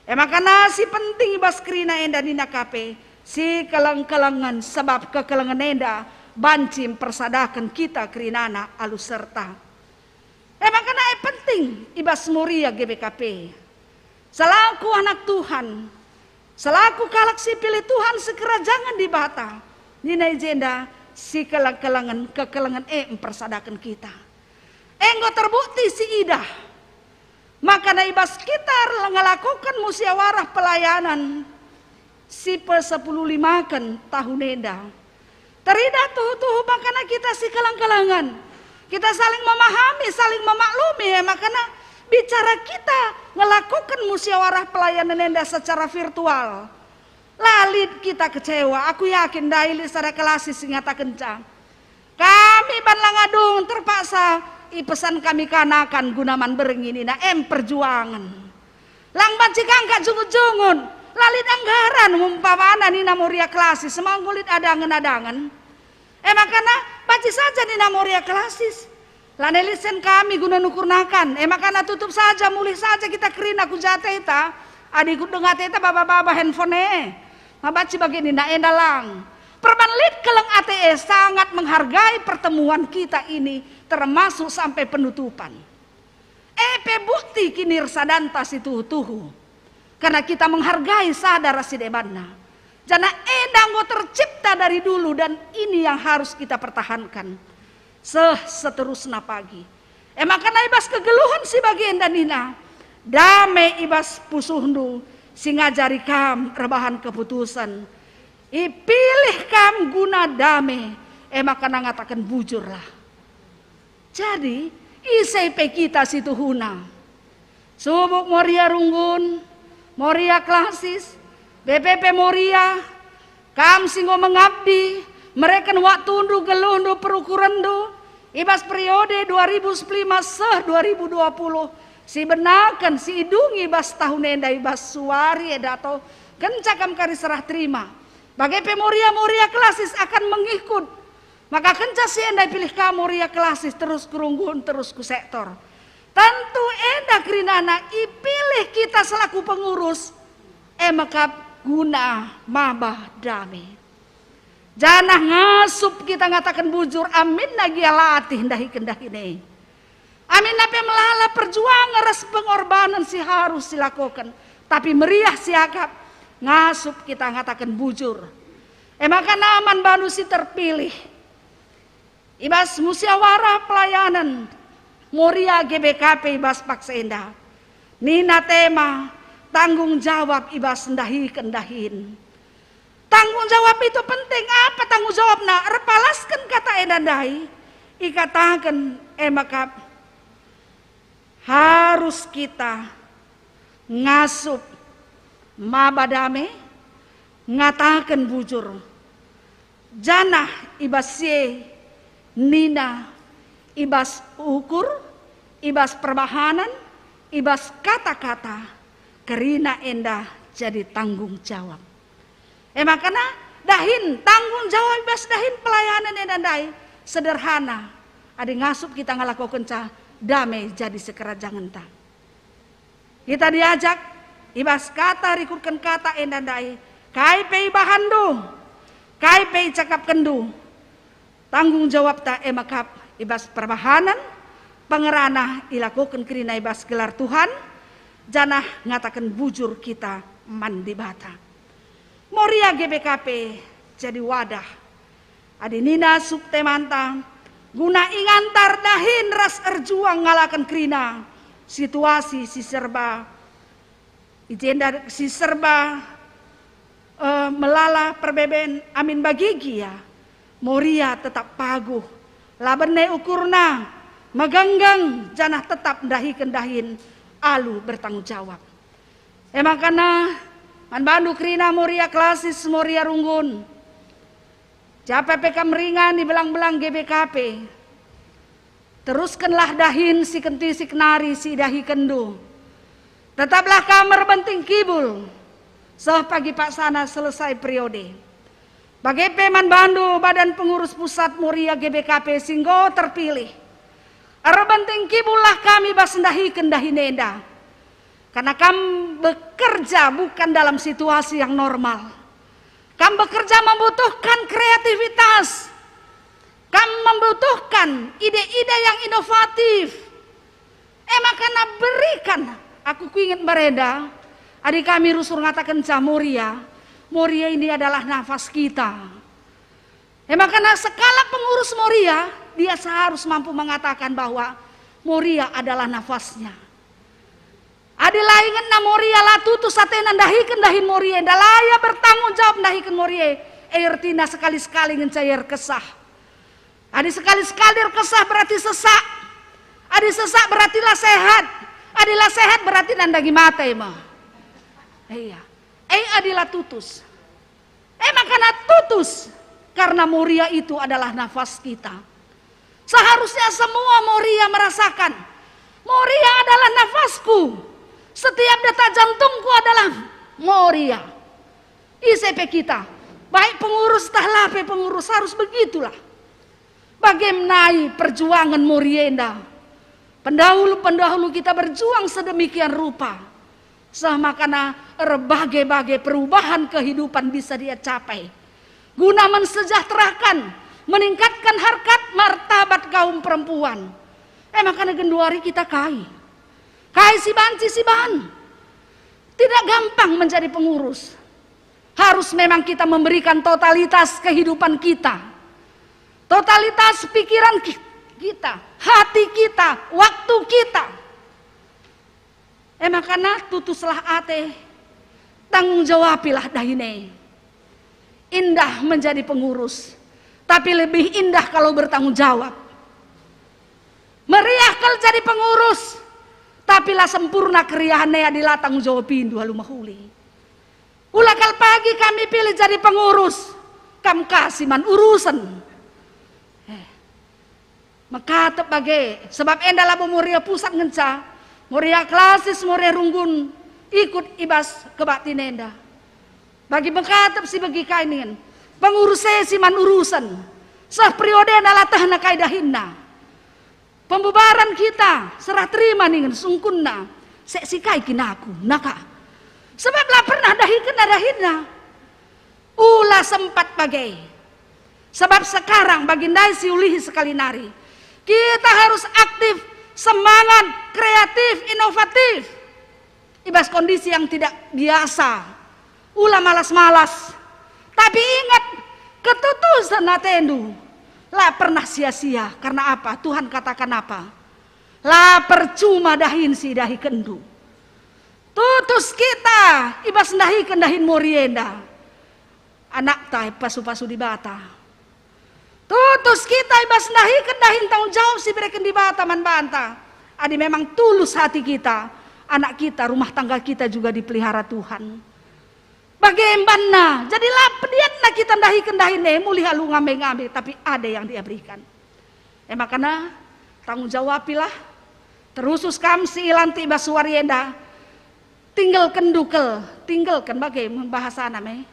E makana si penting i bas kerina enda nina ka pe, sikeleng-kelengen, sebab kekelengen enda banci mpersadaken kita kerinana alu serta. E makana e penting i bas Moria G B K P. Selaku anak Tuhan, selaku kalak si pilih Tuhan sikerajangen Dibata, nina i jenda sikeleng-kelengen, kekelengen e mpersadaken kita. Enggo terbukti si idah. Makana i bas kita ngelakoken musyawarah pelayanan si pesepuluh limaken tahun enda, teridah tuhu-tuhu makana kita sikeleng-kelengen. Kita saling memahami, saling memaklumi, e makana bicara kita ngelakoken musyawarah pelayanan enda secara virtual. La lit kita kecewa, aku yakin ndai lit sada kelasis si ngatakenca, "Kami banla ngadung, terpaksa ipesan kami kanakan guna man berngi," nina, em perjuangen. Lang banci kangka jungut-jungut, la lit anggaran umpamana nina Moria Klasis, semanggulit adangen-adangen. E makana banci saja nina Moria Klasis. Lanai lit sen kami guna nukur nakan, e makana tutup saja, mulih saja kita kerina ku ja ateta. Adi ku denga ateta baba-baba handphone e. Ma banci bage nina enda lang. Perban lit keleng ate e sangat menghargai pertemuan kita ini, termasuk sampai penutupan. E pe bukti kinirsadanta si tuhu-tuhu. Karena kita menghargai sada ras si debanna. Janah enda enggo tercipta dari dulu dan ini yang harus kita pertahankan seh seterusna pagi. E makana i bas kegeluhen si bagenda nina, dame i bas pusuhndu si ngajari kam erbahan keputusen. Ipilih kam guna dame, e makana ngataken bujurlah. Jadi, ise pe kita si tuhuna? Subuk Moria Runggun, Moria Klasis, B P P Moria, kam si enggo mengabdi, mereken waktundu, geluhndu, perukurenndu, i bas periode dua ribu sepuluh lima seh dua ribu dua puluh, si benaken, si idungi bas tahun enda i bas suari e dato, kenca kam kari serah terima. Bage pe Moria-Moria Klasis akan mengikut Maka kenca si enda ipilih ka Moria Klasik terus ku Runggun terus ku sektor. Tentu enda kerinana ipilih kita selaku pengurus, e mekap guna maba dame. Janah ngasup kita ngataken bujur, aminna gia latih ndahiken dahin e. Aminna pe melala perjuangen ras pengorbanen si harus silakoken, tapi meriah siakap ngasup kita ngataken bujur. E maka man bandu si terpilih i bas musyawarah pelayanen Moria G B K P i bas paksa enda, nina tema tanggung jawab i bas ndahiken dahin. Tanggung jawab itu penting. Apa tanggung jawabna? Erpalasken kata enda ndai, ikataken e mekap harus kita ngasup maba dame, ngataken bujur, janah i bas si e nina, i bas ukur, i bas perbahanen, i bas kata-kata, kerina enda jadi tanggung jawab. E maka dahin, tanggung jawab i bas dahin pelayanen enda ndai sederhana, adi ngasup kita ngelakokenca, dame jadi sikerajangenta. Kita diajak i bas kata rikutken kata enda ndai, kai pe ibahanndu, kai pe icakapkenndu, tanggung jawabta e mekap i bas perbahanen, pengerana ilakoken kerina i bas gelar Tuhan, janah ngataken bujur kita man Dibata. Moria G B K P jadi wadah, adi nina subtemanta, guna ingantar dahin ras erjuang ngalaken kerina situasi si serba, i jenda si serba, eh, melala perbeben. Amin bagi gia, Moria tetap paguh, la bene ukurna, megenggeng janah tetap ndahiken dahin alu bertanggung jawab. E maka man bandu kerina Moria Klasik, Moria Runggun, japai pe kam ringan i belang-belang G B K P, teruskenlah dahin si kentisik nari si idahikenndu. Tetaplah kam erbenting kibul seh pagi paksana selesai periode. Bage pe man bandu Badan Pengurus Pusat Moria G B K P si enggo terpilih. Erbenting kibullah kam i bas ndahiken dahin enda. Karena kam bekerja bukan dalam situasi yang normal. Kam bekerja membutuhkan kreativitas. Kam membutuhkan ide-ide yang inovatif. E maka berikan, aku kuinget mbarenda, adi kami rusur ngatakenca Moria, Moria ini adalah nafas kita. E maka sekalak pengurus Moria, dia seharus mampu mengatakan bahwa Moria adalah nafasnya. Adi la ingetna Moria, la tutus atena ndahiken dahin Moria enda, la ia bertanggung jawab ndahiken Moria, e ertina sekali-sekali ngenca ia erkesah. Adi sekali-sekali erkesah berarti sesak. Adi sesak berarti la sehat. Adi la sehat berarti nandangi mate me. Iya. E adi la tutus. E maka tutus, karena Moria itu adalah nafas kita. Seharusnya semua Moria merasakan, Moria adalah nafasku. Setiap detak jantungku adalah Moria. Ise pe kita, baik pengurus tah la pe pengurus, harus begitulah. Bage menai perjuangen Moria enda. Pendahulu-pendahulu kita berjuang sedemikian rupa, seh makana erbage-bage perubahan kehidupan bisa dia capai, guna mensejahterakan, meningkatkan harkat martabat kaum perempuan. E maka genduari kita kai? Kai si banci siban? Tidak gampang menjadi pengurus. Harus memang kita memberikan totalitas kehidupan kita. Totalitas pikiran ki-, kita, hati kita, waktu kita. E maka tutuslah ate, tanggung jawabilah dahin e. Indah menjadi pengurus, tapi lebih indah kalau bertanggung jawab. Meriah kal jadi pengurus, tapi la sempurna keriahen e adi la tanggung jawabindu alu mehuli. Ula kal pagi kami pilih jadi pengurus, kam ka si man urusen. Eh, mekatep bage, sebab enda labo Moria Pusat ngenca, Moria Klasis, Moria Runggun ikut i bas kebaktin enda. Bagi mekatep si begi kai ningen, pengurus e si man urusen. Seh periodena la tehna kai dahinna. Pembubaran kita serah terima ningen sungkunna, sek si kai kin aku, naka. Sebab la pernah dahikenna dahinna. Ula sempat bage. Sebab sekarang bagi ndai si ulihi sekali nari. Kita harus aktif, semangat, kreatif, inovatif. I bas kondisi yang tidak biasa. Ula malas-malas. Tapi ingat, ketutusen atendu la pernah sia-sia. Karena apa? Tuhan katakan apa? La percuma dahin si idahikenndu. Tutus kita i bas ndahiken dahin mori enda. Anakta pasu-pasu Dibata. Tutus kita i bas ndahiken dahin tanggung jawab si ibereken Dibata man banta. Adi memang tulus hati kita, anak kita, rumah tangga kita juga dipelihara Tuhan. Bage embanna, jadi la pediatna kita ndahiken dahin e mulih alu ngambe-ngambe, tapi ada yang dia berikan. E makana tanggung jawabilah, terusus kam si ilantik i bas wari enda. Tinggalken dukel, tinggalken bage bahasana me.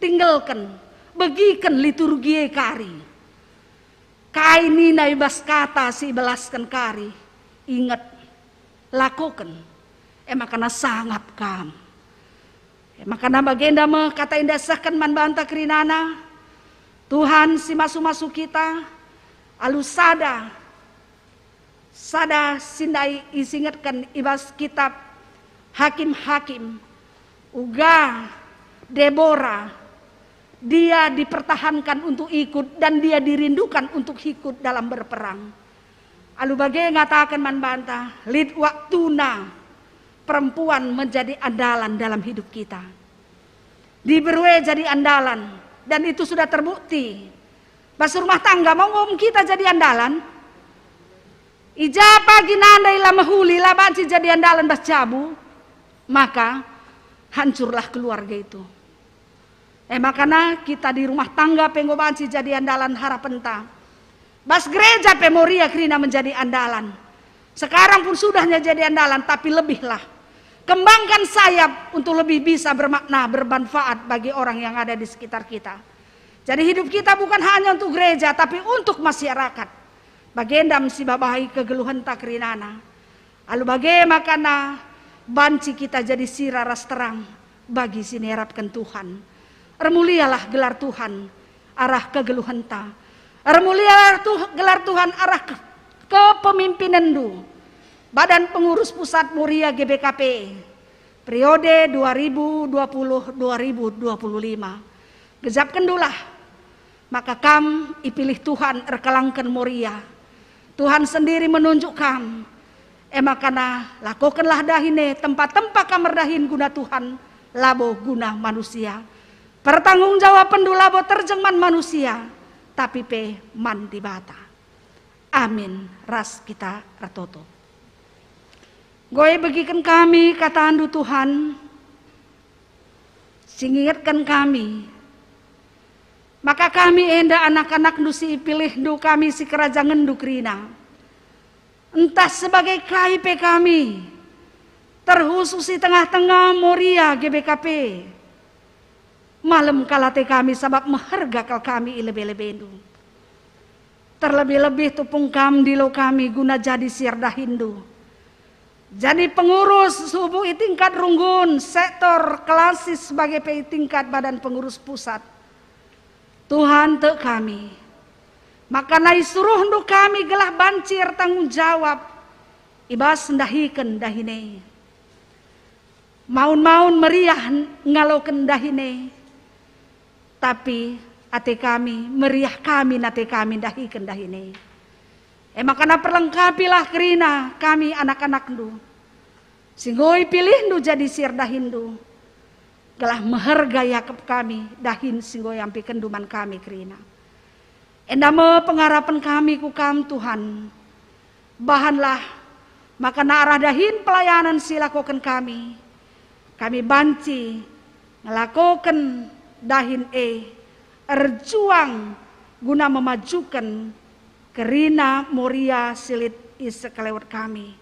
Tinggalken, begiken liturgi e kari. Kai nina i bas kata si ibelasken kari, inget, lakoken, e makana sangap kam. E makana bagenda me kata enda sehken man banta kerinana, Tuhan si masu-masu kita, alu sada, sada si ndai isingetken i bas kitab Hakim-Hakim, uga Debora, dia dipertahankan untuk ikut dan dia dirindukan untuk ikut dalam berperang. Alu bage ngataken man banta, lit waktuna perempuan menjadi andalan dalam hidup kita. Diberu e jadi andalan, dan itu sudah terbukti. Bas rumah tangga mau kita jadi andalan? I ja pagi nandai la mehuli, la banci jadi andalan bas jabu, maka hancurlah keluarga itu. E makana kita di rumah tangga pe enggo banci jadi andalan harapenta. Bas gereja pe Moria kerina menjadi andalan. Sekarang pun sudahnya jadi andalan, tapi lebihlah. Kembangkan sayap untuk lebih bisa bermakna, bermanfaat bagi orang yang ada di sekitar kita. Jadi hidup kita bukan hanya untuk gereja, tapi untuk masyarakat. Bagenda me sibabahi kegeluhenta kerinana. Alu bage makana banci kita jadi sira ras terang bagi si niarapken Tuhan. Ermulialah gelar Tuhan arah kegeluhenta. Ermulialah Tuh-, gelar Tuhan arah ke-, kepemimpinenndu. Badan Pengurus Pusat Moria G B K P, periode dua ribu dua puluh dua ribu dua puluh lima. Gejapkenndulah, maka kam ipilih Tuhan erkelangken Moria. Tuhan sendiri menunjuk kam. E makana lakokenlah dahin e tempa-tempa kam erdahin guna Tuhan, labo guna manusia. Pertanggungjawabenndu labo terjeng man manusia, tapi pe man Dibata. Amin. Ras kita ertoto. Enggo ibegiken kami katandu, Tuhan, si ngingetken kami, maka kami enda anak-anakndu si ipilihndu, kami si kerajangenndu kerina. Ntah sebagai kai pe kami, terkhusus i tengah-tengah Moria G B K P, malem kal ate kami sabap meherga kal kami i lebe-lebendu. Terlebih-lebih tupung kam ndilo kami guna jadi si erdahinndu. Jadi pengurus subuh i tingkat runggun, sektor, klasis, bage pe i tingkat badan pengurus pusat. Tuhan, tek kami, maka isuruhndu kami gelah banci ertanggung jawab i bas ndahiken dahin e. Maun-maun meriah ngaloken dahin e, tapi ate kami, meriah kami nate kami ndahiken dahin e. E makana perlengkapilah kerina kami anak-anakndu, si enggo ipilihndu jadi si erdahinndu, gelah meherga iakap kami dahin si enggo iampikenndu man kami kerina. Enda me pengarapen kami ku Kam, Tuhan. Bahanlah maka arah dahin pelayanan si ilakoken kami, kami banci ngelakoken dahin e erjuang guna memajuken kerina Moria si lit i sekelewet kami,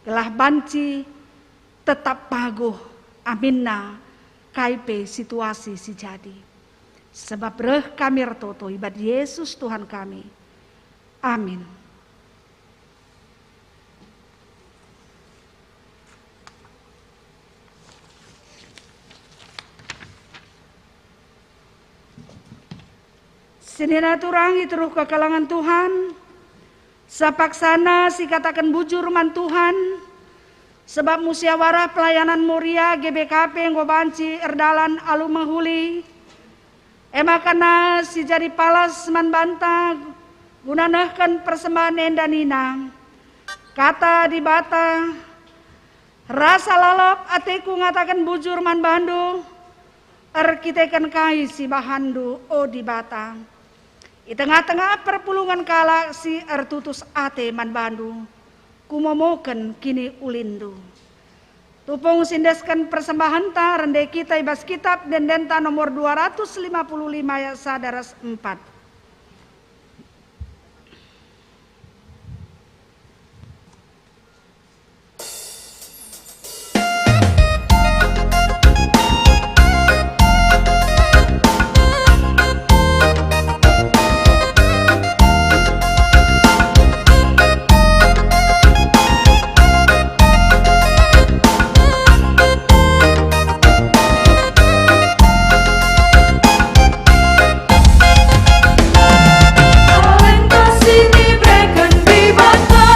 gelah banci tetap paguh aminna kai pe situasi si jadi. Sebab reh kami ertoto i bas Yesus Tuhan kami. Amin. Senina turang i teruh kekelengen Tuhan, sepaksana sikataken bujur man Tuhan, sebab musyawarah pelayanan Moria G B K P enggo banci erdalan alu mehuli. E maka si jadi palas man banta guna nehken persembahen enda nina, Kata Dibata, rasa lalap ateku ngataken bujur man bandu, erkiteken kai si bahanndu, o Dibata. I tengah-tengah perpulungen kalak si ertutus ate man bandu, kumomoken kiniulinndu. Tupung si endesken persembahenta rende kita i bas kitab ende-endenta nomor dua ratus lima puluh lima ayat sada ras empat. Talenta si ibereken Dibata,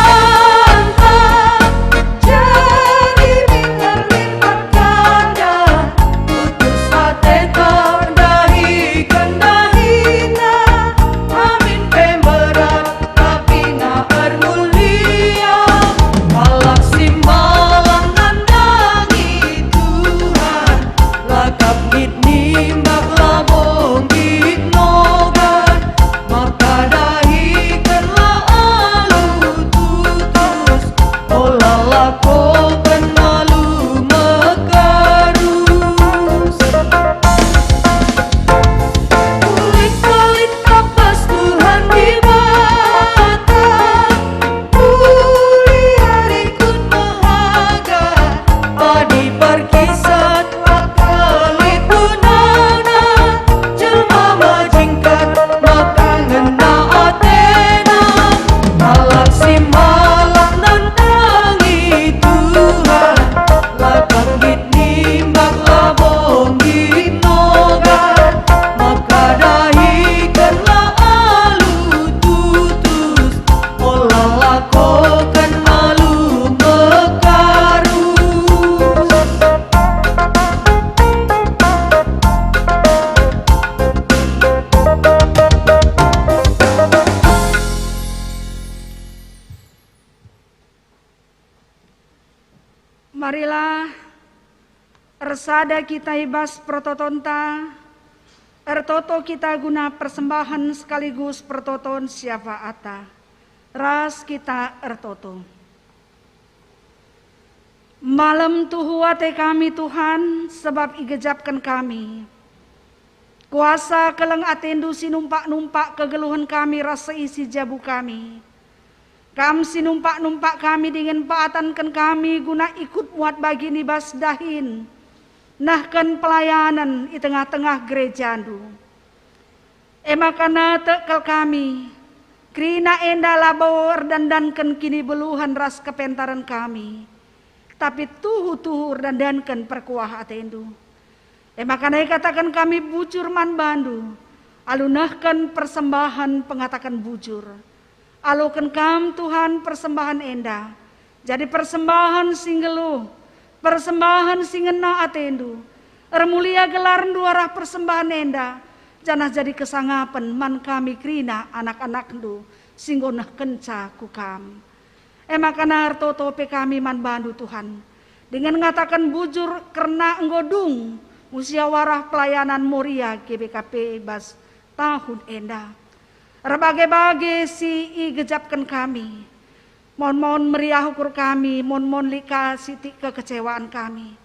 jadi minter lipat ganda, tutus ate erdahiken dahiNa, amin pe mberat, tapi na ermulia. Kalak si malang nandangi Tuhan, la kap nggit nimbak, labo nggit noga, maka dahikenlah alu tutus, ola lakoken alu mekarus. Lit-lit ka bas Tuhan Dibata, mulia rikut mehaga, padi perkisat la lit gunana, jelma majingkat maka ngena atena. Kalak si malang nandangi Tuhan, la kap nggit nimbak, labo nggit noga, maka dahikenlah alu tutus, ola lakoken alu mekarus. Marilah ersada kita i bas pertotonta, ertoto kita guna persembahen sekaligus pertoton syafaatta. Ras kita ertoto. Malem tuhu ate kami, Tuhan, sebab igejapken kami. Kuasa keleng ateNdu si numpak-numpak kegeluhen kami ras seisi jabu kami. Kam si numpak-numpak kami dingen paatken kami guna ikut muat bagin i bas dahin nehken pelayanen i tengah-tengah gerejaNdu. E maka tek kal kami, kerina enda labo erdandanken kinibeluhen ras kepentaren kami, tapi tuhu-tuhu erdandanken perkuah ateNdu. E maka ikataken kami bujur man bandu, alu nehken persembahen pengataken bujur. Aloken Kam, Tuhan, persembahen enda jadi persembahen si nggeluh, persembahen si ngena ateNdu. Ermulia gelarNdu arah persembahen enda, janah jadi kesangapen man kami kerina anak-anakNdu si enggo nehkenca ku Kam. E maka ertoto pe kami man bandu, Tuhan, dingen ngataken bujur kerna enggo dung musyawarah pelayanan Moria G B K P bas tahun enda. Erbage-bage si igejapken kami. Mon-mon meriah ukur kami, mon-mon lit ka sitik kekecewaan kami.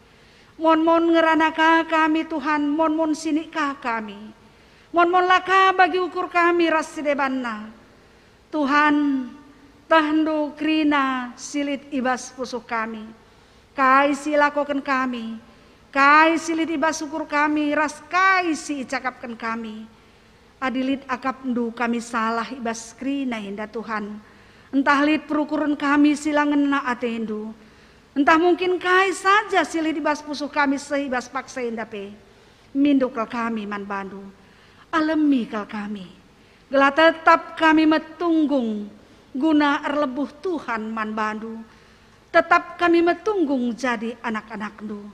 Mon-mon ngerana ka kami, Tuhan, mon-mon sinik ka kami. Mon-mon la ka bagi ukur kami ras si debanna. Tuhan, tehNdu kerina si lit i bas pusuh kami. Kai si ilakoken kami, Kai si lit i bas ukur kami ras kai si icakapken kami. Adi lit akapndu kami salah i bas kerina enda, Tuhan, ntah lit perukuren kami si la ngena atendu, ntah mungkin kai saja si lit i bas pusuh kami seh i bas paksa enda pe, mindo kal kami man bandu. Alemi kal kami, gelah tetap kami metunggung guna erlebuh Tuhan man bandu. Tetap kami metunggung jadi anak-anakndu.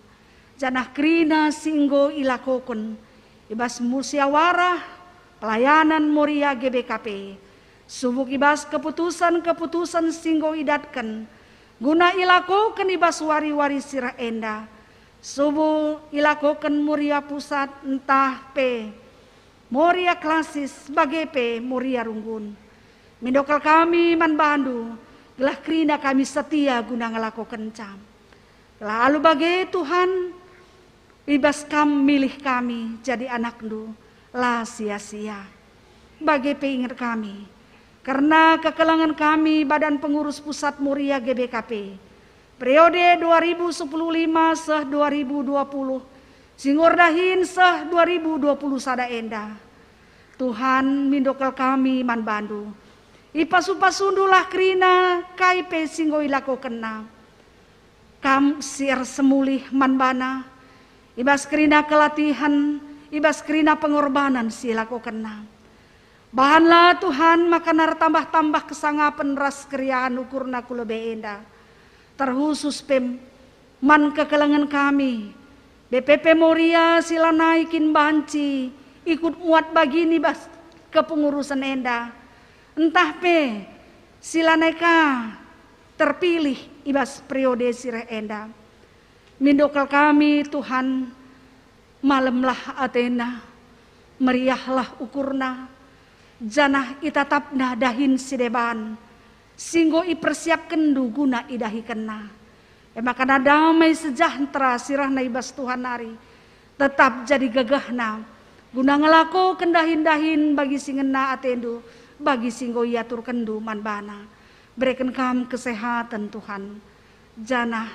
Janah kerina si enggo ilakoken i bas musyawarah pelayanan Moria G B K P, subuk i bas keputusen-keputusen si enggo idatken guna ilakoken i bas wari-wari si reh enda, subuk ilakoken Moria Pusat ntah pe Moria Klasis bage pe Moria Runggun. Mindo kal kami man bandu, gelah kerina kami setia guna ngelakokenca. Gelah alu bage, Tuhan, i bas Kam milih kami jadi anakndu, la sia-sia. Bage pe inget kami, kerna kekelengen kami Badan Pengurus Pusat Moria G B K P, periode dua ribu sepuluh lima seh dua ribu dua puluh, si enggo erdahin seh dua ribu dua puluh sada enda. Tuhan, mindo kal kami man bandu. Ipasu-pasundulah kerina kai pe si enggo ilakokenna. Kam si ersemulih man bana, i bas kerina kelatihen, i bas kerina pengorbanan si ilakokenna. Bahanlah Tuhan maka ertambah-tambah kesangapen ras keriahen ukurna ku lebe enda. Terkhusus pe man kekelengen kami, B P P Moria si lanai kin banci ikut muat bagin i bas kepengurusen enda, ntah pe si lanai ka terpilih i bas periode si reh enda. Mindo kal kami, Tuhan, malemlah atena, meriahlah ukurna, janah itatapna dahin si deban, si enggo ipersiapkenndu guna idahikenna. E maka damai sejahtera si rehna i bas Tuhan nari tetap jadi gegehna, guna ngelakoken dahin-dahin bagi si ngena atendu, bagi si enggo iaturkenndu man bana. Bereken Kam kesehaten, Tuhan, janah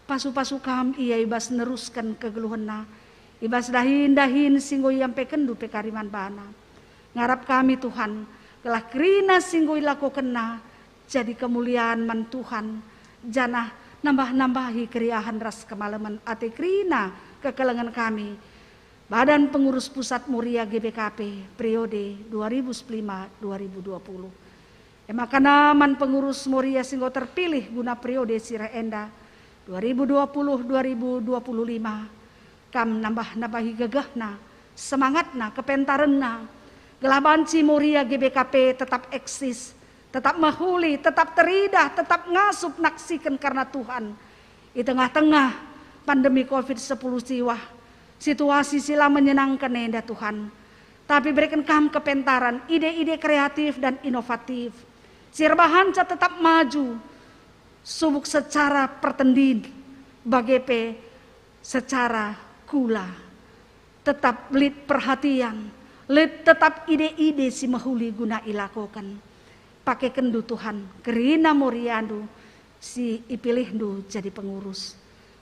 pasu-pasu Kam ia i bas nerusken kegeluhenna, i bas dahin-dahin si enggo iampekenndu pe kari man bana. Ngarap kami, Tuhan, gelah kerina si enggo ilakokenna jadi kemulian man Tuhan, janah nambah-nambahi keriahen ras kemalemen ate kerina kekelengen kami, Badan Pengurus Pusat Moria G B K P, periode dua ribu sepuluh lima dua ribu dua puluh. E maka man pengurus Moria si enggo terpilih guna periode si reh enda, dua ribu dua puluh dua ribu dua puluh lima, Kam nambah-nambahi gegehna, semangatna, kepentarenna, gelah banci Moria G B K P tetap eksis, tetap mehuli, tetap teridah, tetap ngasup naksiken kerna Tuhan. I tengah-tengah pandemi covid sepuluh siwah, situasi si la menyenangken enda, Tuhan, tapi bereken Kam kepentaren, ide-ide kreatif dan inovatif, si erbahanca tetap maju, subuk secara pertendin, bage pe secara kula. Tetap lit perhatian, lit tetap ide-ide si mehuli guna ilakoken. Pakekenndu, Tuhan, kerina Moriandu si ipilihndu jadi pengurus,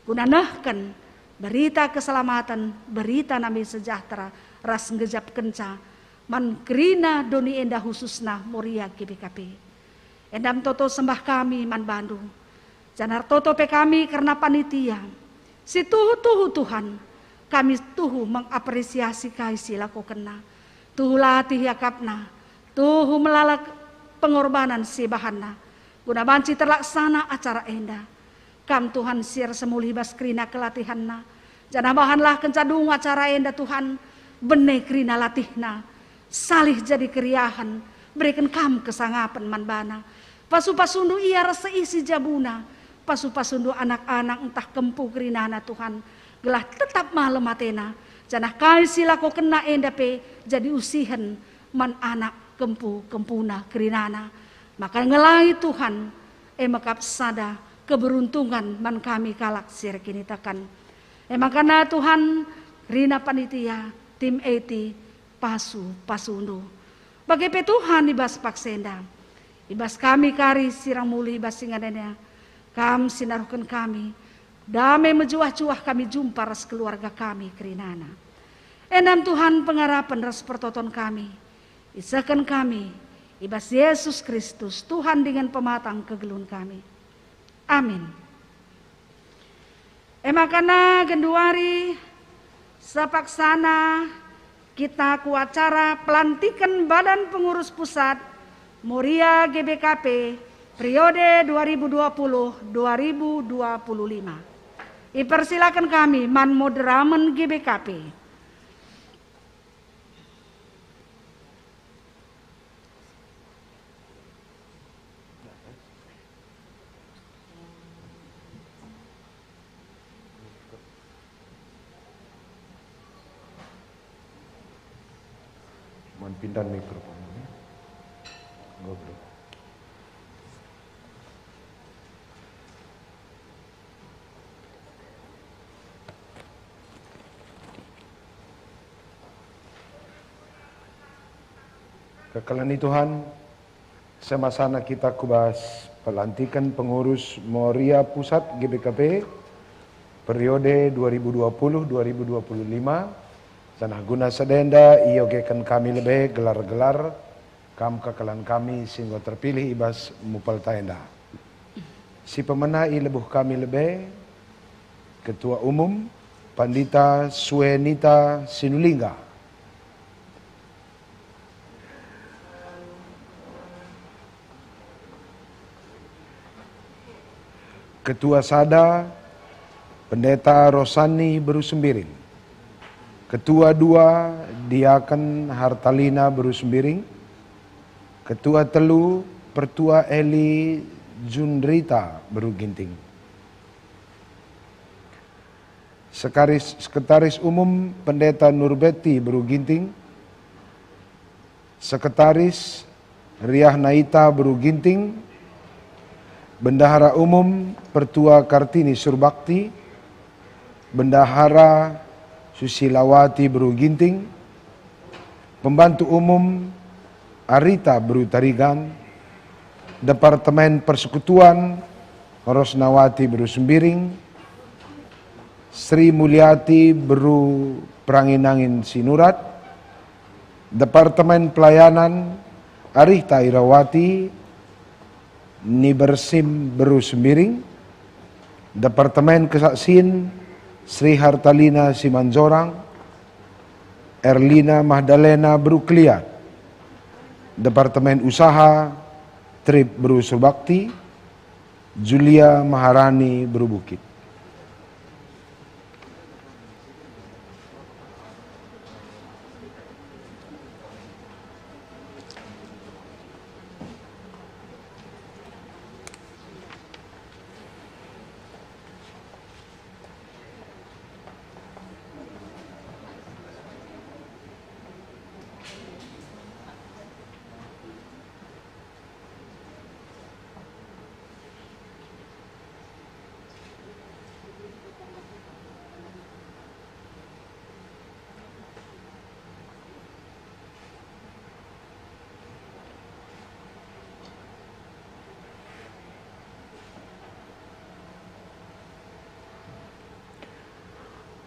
guna nehken berita keselamaten, berita nami sejahtera, ras nggejapkenca man kerina doni enda, khususna Moria G B K P. Enda me toto sembah kami man bandu, janah ertoto pe kami kerna panitia. Si tuhu-tuhu, Tuhan, kami tuhu mengapresiasi kai si ilakokenna. Tuhu latih iakapna, tuhu melala pengorbanan si ibahanna, guna banci terlaksana acara enda. Kam, Tuhan, si ersemulih bas kerina kelatihenna, janah bahanlah kenca dung acara enda, Tuhan, bene kerina latihna, salih jadi keriahen, bereken Kam kesangapen man bana. Pasu-pasundu ia ras seisi jabuna, pasu-pasundu anak-anak ntah kempu kerinana, Tuhan, gelah tetap malem atena, janah kai si ilakokenna enda pe jadi usihen man anak kempu-kempuna kerinana. Maka ngelai, Tuhan, e me kap sada keberuntungan man kami kalak si erkiniteken. E maka, Tuhan, kerina panitia, tim A T, pasu-pasundu. Bage pe, Tuhan, i bas paksa enda, i bas kami kari si rang mulih i bas ingan enda, Kam si naruhken kami, Dame mejuah-juah kami jumpa ras keluarga kami kerinana. Endam Tuhan pengarapen ras pertoton kami, isehken kami i bas Yesus Kristus, Tuhan dingen pematang kegeluhen kami. Amin. E maka genduari sepaksana kita ku acara pelantiken Badan Pengurus Pusat Moria G B K P periode dua ribu dua puluh dua ribu dua puluh lima. Ipersilaken kami man moderamen G B K P. Mohon pindah mikrofon. Ngobrol. Kekelengen Tuhan, semasana kita ku bas pelantiken pengurus Moria Pusat G B K P periode dua ribu dua puluh dua ribu dua puluh lima, janah guna sada enda iogeken kami lebe gelar-gelar kam kekelengen kami si enggo terpilih i bas mupelta enda. Si pemena i lebuh kami lebe, Ketua Umum, Pandita Suenita Sinulingga. Ketua sada, Pendeta Rosani Beru Sembiring. Ketua dua, Diaken Hartalina Beru Sembiring. Ketua telu, Pertua Eli Junrita Beru Ginting. Sekaris-, Sekretaris Umum, Pendeta Nurbeti Beru Ginting. Sekretaris, Riah Naita Beru Ginting. Bendahara Umum, Pertua Kartini Surbakti. Bendahara, Susilawati Beru Ginting. Pembantu Umum, Arita Beru Tarigan. Departemen Persekutuan, Rosnawati Beru Sembiring. Sri Mulyati Beru Perangin-angin Sinurat. Departemen Pelayanan, Arita Irawati, Nibersim Beru Sembiring. Departemen Kesaksin, Sri Hartalina Simanjorang, Erlina Magdalena Beru Keliat. Departemen Usaha, Trip Beru Surbakti, Julia Maharani Beru Bukit.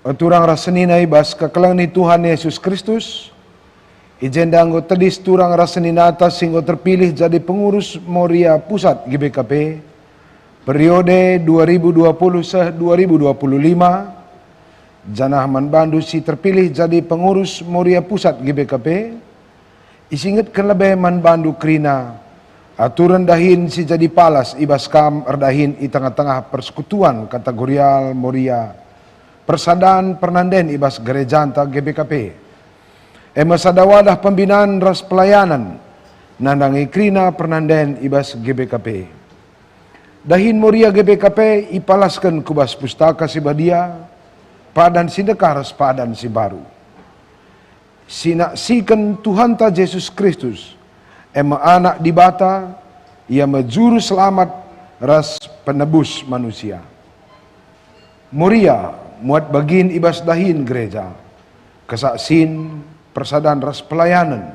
O turang ras senina i bas kekelengen Tuhan Yesus Kristus, i jenda enggo tedis turang ras seninata si enggo terpilih jadi pengurus Moria Pusat G B K P, periode dua ribu dua puluh seh dua ribu dua puluh lima, janah man bandu si terpilih jadi pengurus Moria Pusat G B K P, isingetken lebe man bandu kerina aturen dahin si jadi palas i bas kam erdahin i tengah-tengah persekutuan kategorial Moria, persadan pernanden i bas gerejanta G B K P. E me sada wadah pembinan ras pelayanan nandangi kerina pernanden i bas G B K P. Dahin Moria G B K P ipalasken ku bas Pustaka Si Badia, padan si ndekah ras padan si mbaru. Sinaksiken Tuhanta Jesus Kristus, e me Anak Dibata, Ia me Juru Selamat ras Penebus manusia. Moria muat bagin i bas dahin gereja, kesaksin, persadan ras pelayanen.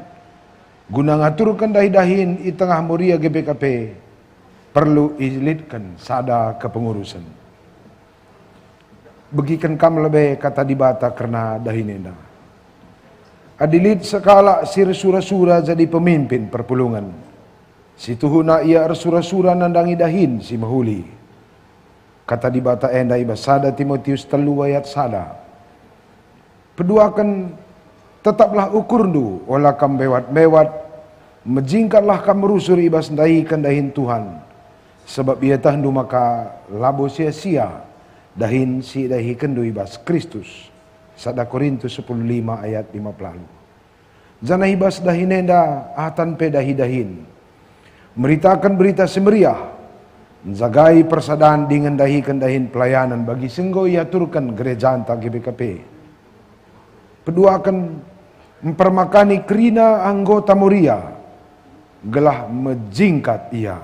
Guna ngaturken dahi-dahin i tengah Moria G B K P, perlu ilitken sada kepengurusen. Begiken kam lebe Kata Dibata kerna dahin enda. Adi lit sekalak si ersura-sura jadi pemimpin perpulungen, si tuhuna ia ersura-sura nandangi dahin si mehuli. Kata Dibata enda i bas sada Timotius telu ayat sada. Peduaken, tetaplah ukurndu, ola kam mbewat-mbewat, mejingkatlah kam rusur i bas ndahiken dahin Tuhan, sabap ietehndu maka labo sia-sia dahin si idahikenndu i bas Kristus. Sada Korintus sepuluh lima ayat lima puluh. Janah i bas dahin enda atan pe dahi-dahin. Meritaken Berita Si Meriah, njagai persadan dingen ndahiken dahin pelayanan bagi si enggo iaturken gerejanta G B K P. Peduaken, mpermakani kerina anggota Moria, gelah mejingkat ia,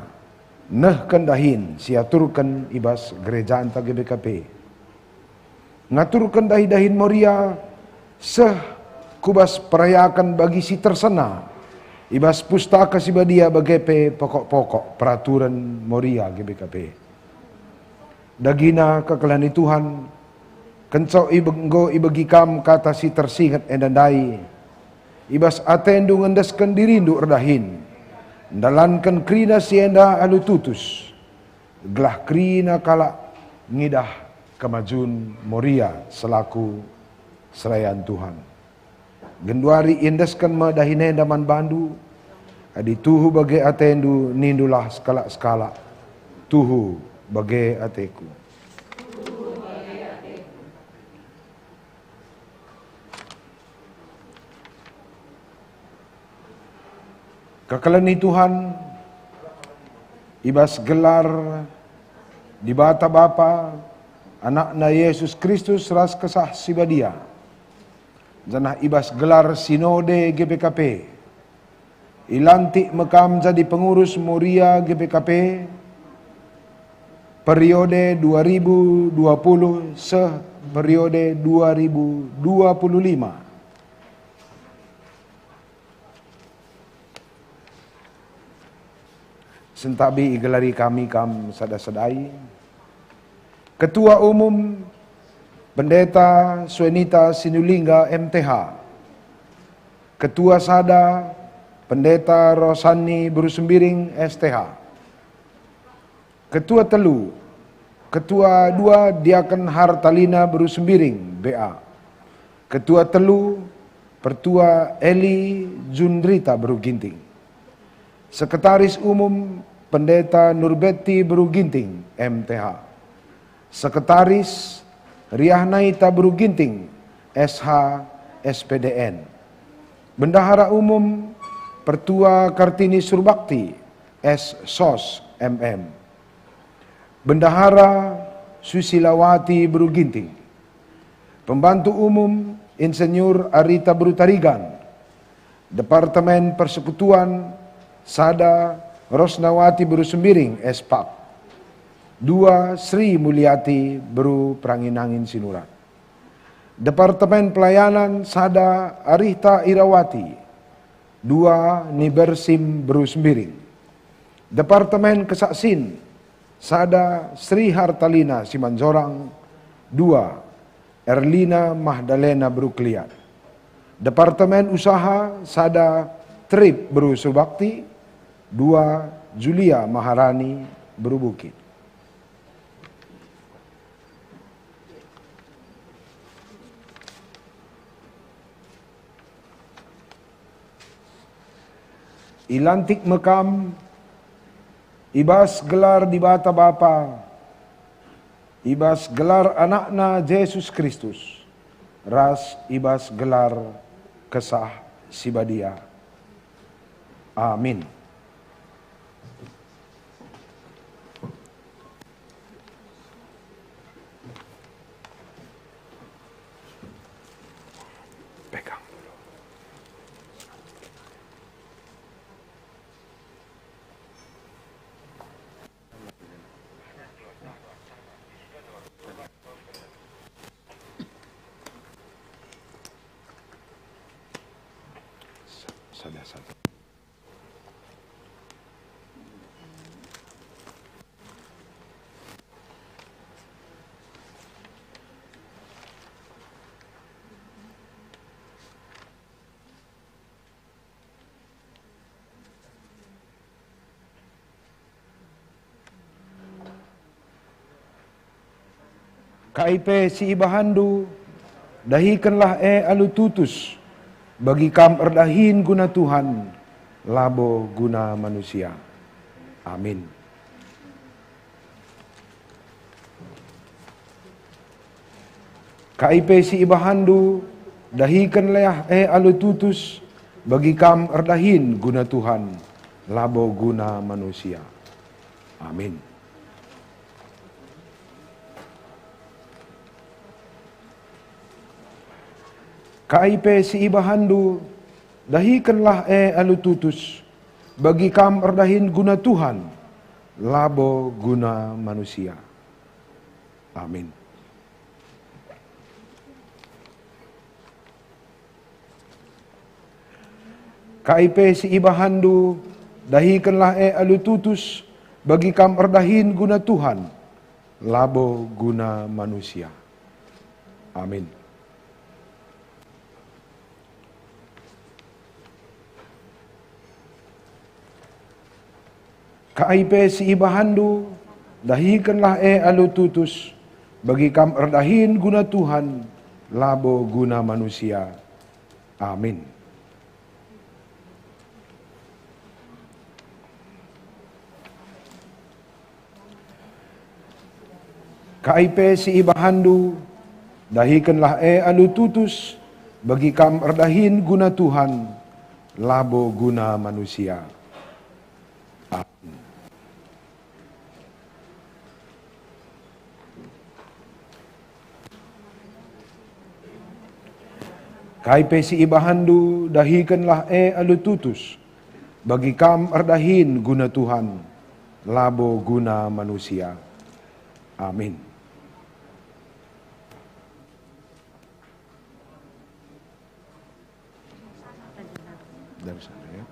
nehken dahin si iaturken i bas gerejanta G B K P. Ngaturken dahi-dahin Moria seh ku bas perayaken bagi si tersena i bas Pustaka Si Badia bage pe pokok-pokok peraturen Moria G B K P. Dagina kekelengen Tuhan, kenco ibe-, enggo ibegi kam kata si tersinget enda ndai, i bas atendu ngendesken dirindu erdahin, ndalanken kerina si enda alu tutus, gelah kerina kalak ngidah kemajun Moria selaku serayan Tuhan. Genduari iendesken me dahin enda man bandu, adi tuhu bage atendu, nindulah sekalak-sekalak, "Tuhu bage ateku." Kekelengen Tuhan, i bas gelar Dibata Bapa, Anakna Yesus Kristus ras Kesah Si Badia, janah i bas gelar Sinode G B K P, ilantik me kam jadi pengurus Moria G B K P periode dua ribu dua puluh seh periode dua ribu dua puluh lima. Sentabi igelari kami kam sada-sadai. Ketua Umum, Pendeta Suenita Sinulingga, M T H. Ketua sada, Pendeta Rosani Beru Sembiring, S T H. Ketua telu, Ketua dua, Diaken Hartalina Beru Sembiring, B A. Ketua telu, Pertua Eli Junrita Beru Ginting. Sekretaris Umum, Pendeta Nurbeti Beru Ginting, M T H. Sekretaris, Riah Naita Beru Ginting, S H, S P D N. Bendahara Umum, Pertua Kartini Surbakti, S Sos, M M. Bendahara, Susilawati Beru Ginting. Pembantu Umum, Insinyur Arita Beru Tarigan. Departemen Persekutuan, sada, Rosnawati Beru Sembiring, S Pak. Dua, Sri Muliati Beru Perangin-angin Sinurat. Departemen Pelayanan, sada, Arihta Irawati. Dua, Nibersim Beru Sembiring. Departemen Kesaksin, sada, Sri Hartalina Simanjorang. Dua, Erlina Mahdalena Beru Keliat. Departemen Usaha, sada, Trip Beru Surbakti. Dua, Julia Maharani Beru Bukit. Ilantik me kam i bas gelar Dibata Bapa, i bas gelar Anakna Jesus Kristus, ras i bas gelar Kesah Si Badia. Amin. Pegang dulu. Sa-, sada, sada. Kai pe si ibahanndu, dahikenlah e alu tutus, bagi kam erdahin guna Tuhan, labo guna manusia. Amin. Kai pe si ibahanndu, dahikenlah e alu tutus, bagi kam erdahin guna Tuhan, labo guna manusia. Amin. Kai pe si ibahanndu, dahikenlah e alu tutus, bagi kam erdahin guna Tuhan, labo guna manusia. Amin. Kai pe si ibahanndu, dahikenlah e alu tutus, bagi kam erdahin guna Tuhan, labo guna manusia. Amin. Kai pe si ibahanndu, dahikenlah e alu tutus, bagi kam erdahin guna Tuhan, labo guna manusia. Amin. Kai pe si ibahanndu, dahikenlah e alu tutus, bagi kam erdahin guna Tuhan, labo guna manusia. Amin. Kai pe si ibahanndu, dahikenlah e alu tutus, bagi kam erdahin guna Tuhan, labo guna manusia. Amin. Dari sana, ya.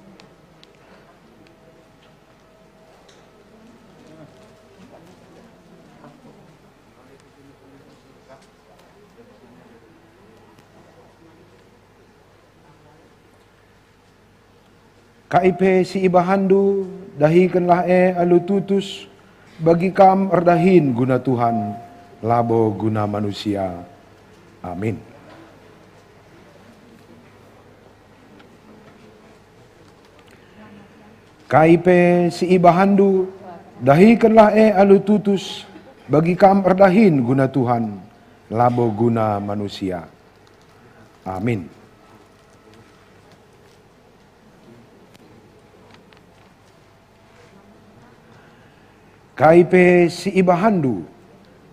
Kai pe si ibahanndu, dahikenlah e alu tutus, bagi kam erdahin guna Tuhan, labo guna manusia. Amin. Kai pe si ibahanndu, dahikenlah e alu tutus, bagi kam erdahin guna Tuhan, labo guna manusia. Amin. Kai pe si ibahanndu,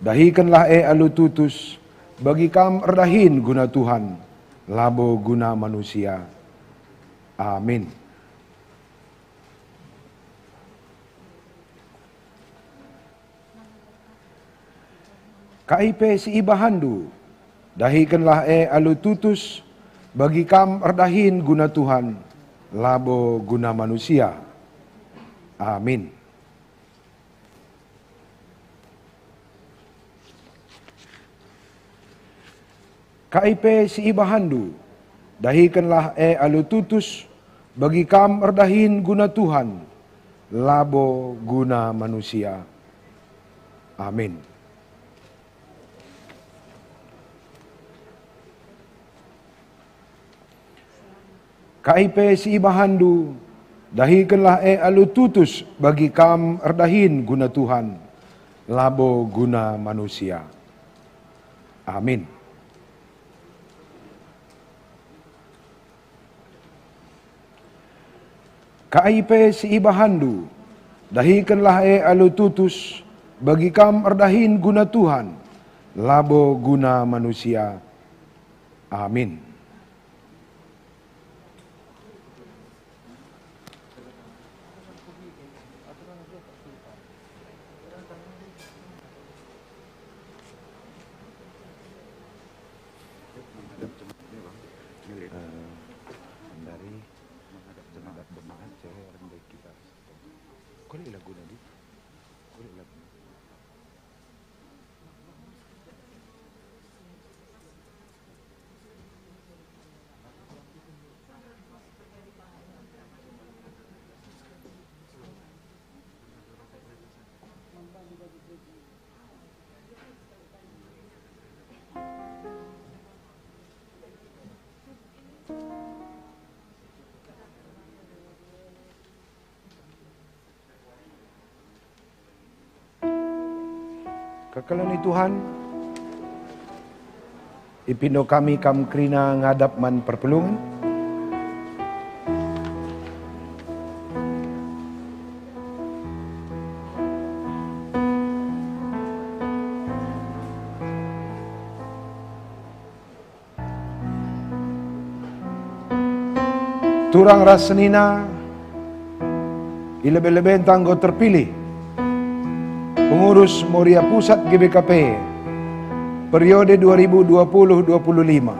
dahikenlah e alu tutus, bagi kam erdahin guna Tuhan, labo guna manusia. Amin. Kai pe si ibahanndu, dahikenlah e alu tutus, bagi kam erdahin guna Tuhan, labo guna manusia. Amin. Kai pe si ibahanndu, dahikenlah e alu tutus, bagi kam erdahin guna Tuhan, labo guna manusia. Amin. Kai pe si ibahanndu, dahikenlah e alu tutus, bagi kam erdahin guna Tuhan, labo guna manusia. Amin. Kai pe si ibahanndu, dahikenlah e alu tutus, bagi kam erdahin guna Tuhan, labo guna manusia. Amin. Menghadap jemaat ini, Bang. Eh, dari menghadap jemaat, jemaat cewek orang baik kita. Kau lihat lagu tadi? Kau lihat lagu? Kekelengen Tuhan, ipindo kami kam kerina ngadap man perpulungen. Turang ras senina, i lebe-lebenta enggo terpilih pengurus Moria Pusat G B K P periode dua ribu dua puluh dua puluh lima.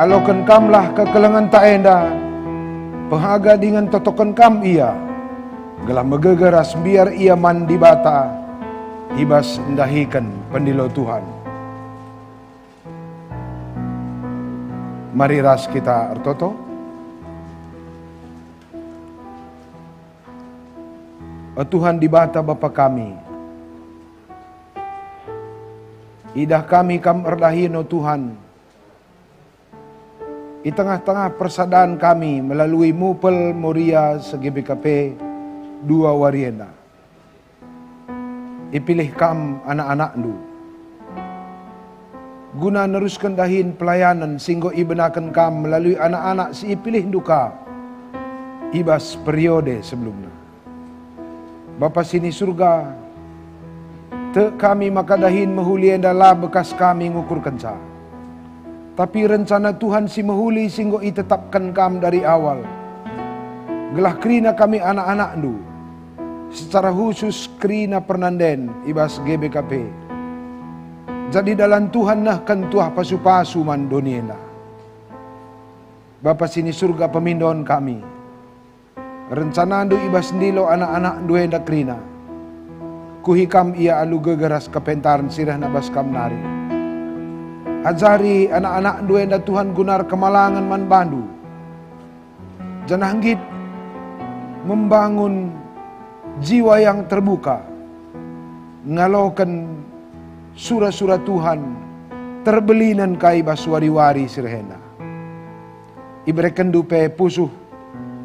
Aloken kamlah kekelengenta enda, pehaga dingen totoken kam ia, gelah megegeh ras mbiar ia man Dibata i bas ndahiken pendilo Tuhan. Mari ras kita ertoto. O Tuhan Dibata Bapa kami, idah kami Kam erdahin, o Tuhan, i tengah-tengah persadan kami melalui mupel Moria se-G B K P dua wari enda. Ipilih Kam anak-anakNdu guna nerusken dahin pelayanen si enggo ibenaken Kam melalui anak-anak si ipilihNdu ka i bas periode sebelumna. Bapa si ni Surga, tek kami maka dahin mehuli enda la bekas kami ngukurkenca. Tapi rencana Tuhan si mehuli si enggo itetapken Kam dari awal, gelah kerina kami anak-anakNdu, secara khusus kerina pernanden i bas G B K P, jadi dalan Tuhan nehken tuah pasu-pasu man doni enda. Bapa si ni Surga, pemindon kami. RencanaNdu i bas ndilo anak-anakNdu enda kerina. Kuhi Kam ia alu gegeh ras kepentaren si rehna bas Kam nari. Ajari anak-anakNdu enda, Tuhan, guna erkemalangen man baNdu, janah nggit membangun jiwa yang terbuka, ngaloken sura-sura Tuhan terbelinen ka i bas wari-wari si rehna. IberekenNdu pe pusuh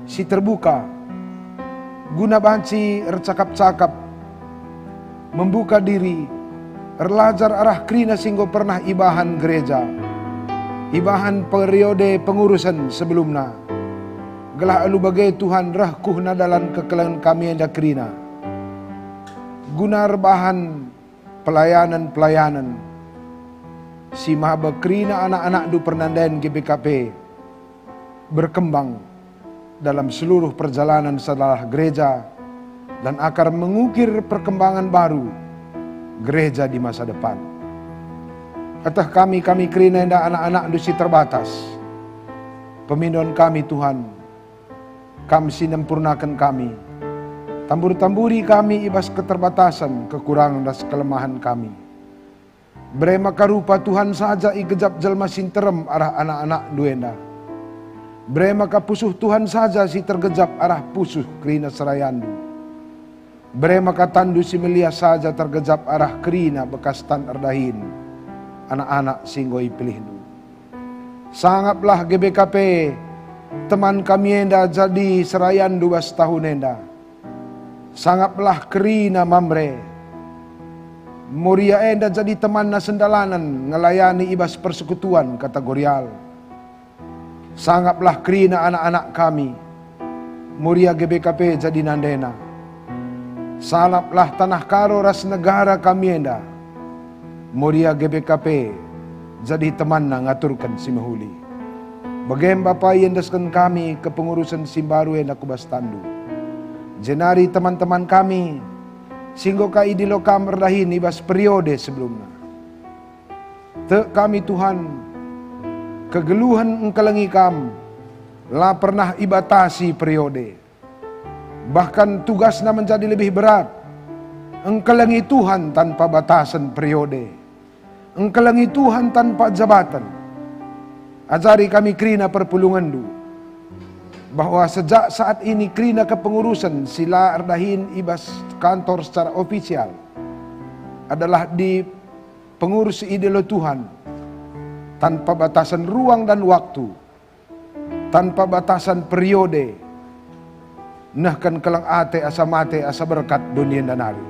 si terbuka guna banci ercakap-cakap, membuka diri, erlajar arah kerina si enggo pernah ibahan gereja, ibahan periode pengurusen sebelumna, gelah alu bage, Tuhan, reh kuhna dalan kekelengen kami enda kerina, guna erbahan pelayanen-pelayanen si maba kerina anak-anakNdu pernanden G B K P berkembang dalam seluruh perjalanan sejarah gereja dan akar mengukir perkembangan baru gereja di masa depan. Eteh kami, kami kerina enda anak-anakNdu si terbatas. Pemindon kami, Tuhan, Kam si nempurnaken kami. Tambur-tamburi kami i bas keterbatasen, kekurangen ras kelemahen kami. Bere maka rupa Tuhan saja igejap jelma si nterem arah anak-anakNdu enda. Bere maka pusuh Tuhan saja si tergejap arah pusuh kerina serayanNdu. Bere maka tanNdu si melias saja tergejap arah kerina bekas tan erdahin anak-anak si enggo ipilihNdu. Sangaplah G B K P, teman kami enda, jadi serayanNdu bas tahun enda. Sangaplah kerina Mamre, Moria enda jadi temanna sendalanen ngelayani i bas persekutuan Katagorial. Sangaplah kerina anak-anak kami, Moria G B K P jadi nandena. Sangaplah tanah Karo ras negara kami enda, Moria G B K P jadi temanna ngaturken si mehuli. Bage me Bapa, iendesken kami kepengurusen si mbaru enda ku bas tanNdu, jenari teman-teman kami si enggo ka idilo Kam erdahin i bas periode sebelumna. Tek kami, Tuhan, kegeluhen engkelengi Kam la pernah ibatasi periode. Bahkan tugasna menjadi lebih berat. Engkelengi Tuhan tanpa batasen periode. Engkelengi Tuhan tanpa jabaten. Ajari kami kerina perpulungenNdu, bahwa sejak saat ini kerina kepengurusen si la erdahin i bas kantor secara ofisial adalah di pengurus si idilo Tuhan, tanpa batasan ruang dan waktu, tanpa batasan periode, nehken keleng ate asa mate asa berkat doni enda nari.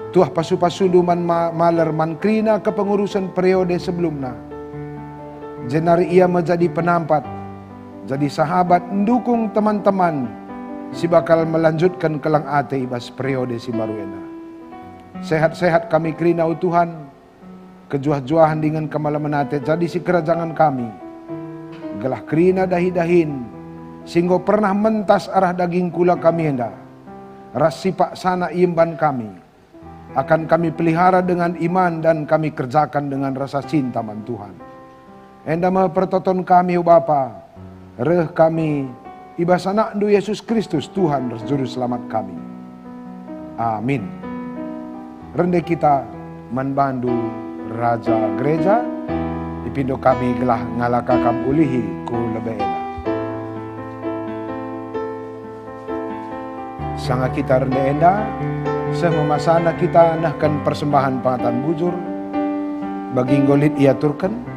Tuah pasu-pasundu man ma-, maler man kerina kepengurusen periode sebelumna. Jenari ia me jadi penampat, jadi sahabat, ndukung teman-teman si bakal melanjutken keleng ate i bas periode si mbaru enda. Sehat-sehat kami kerina, o Tuhan, kejuah-juahen dingen kemalemen ate jadi sikerajangen kami, gelah kerina dahi-dahin si enggo pernah mentas arah daging kula kami enda, ras sipaksana iemban kami, akan kami pelihara dengan iman dan kami kerjakan dengan rasa cinta man Tuhan. Enda me pertoton kami, o Bapa, reh kami i bas AnakNdu Yesus Kristus, Tuhan ras Juru Selamat kami. Amin. Rende kita man bandu, Raja Gereja, ipindo kami gelah ngalaka kam ulihi ku lebe enda. Sanga kita rende enda, seh me masana kita nehken persembahen pengatan bujur, bagi enggo lit iaturken.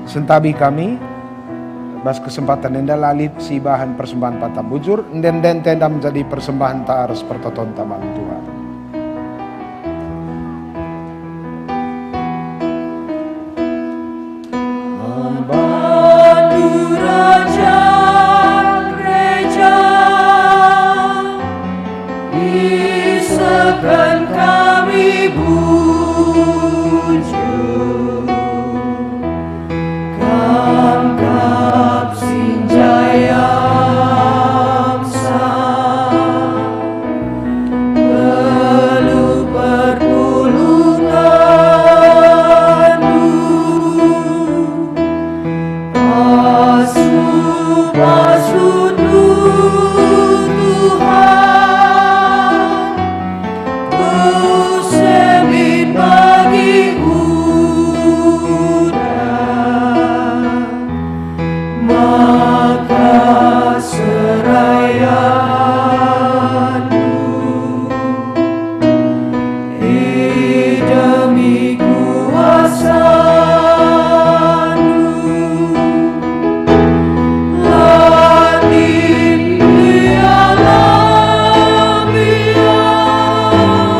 Sentabi kami, bas kesempaten enda la lit si ibahan persembahen pengatan bujur, ende-enden enda menjadi persembahen ta ras pertoton ta man Tuhan. Bandu Raja Gereja, isehken kami bujur, Kam kap si njai amsa. Geluh perpulungenndu, pasu-pasundu, Tuhan, use min bagi udah. Maka serayandu i demi kuasandu, la kin ia la biar.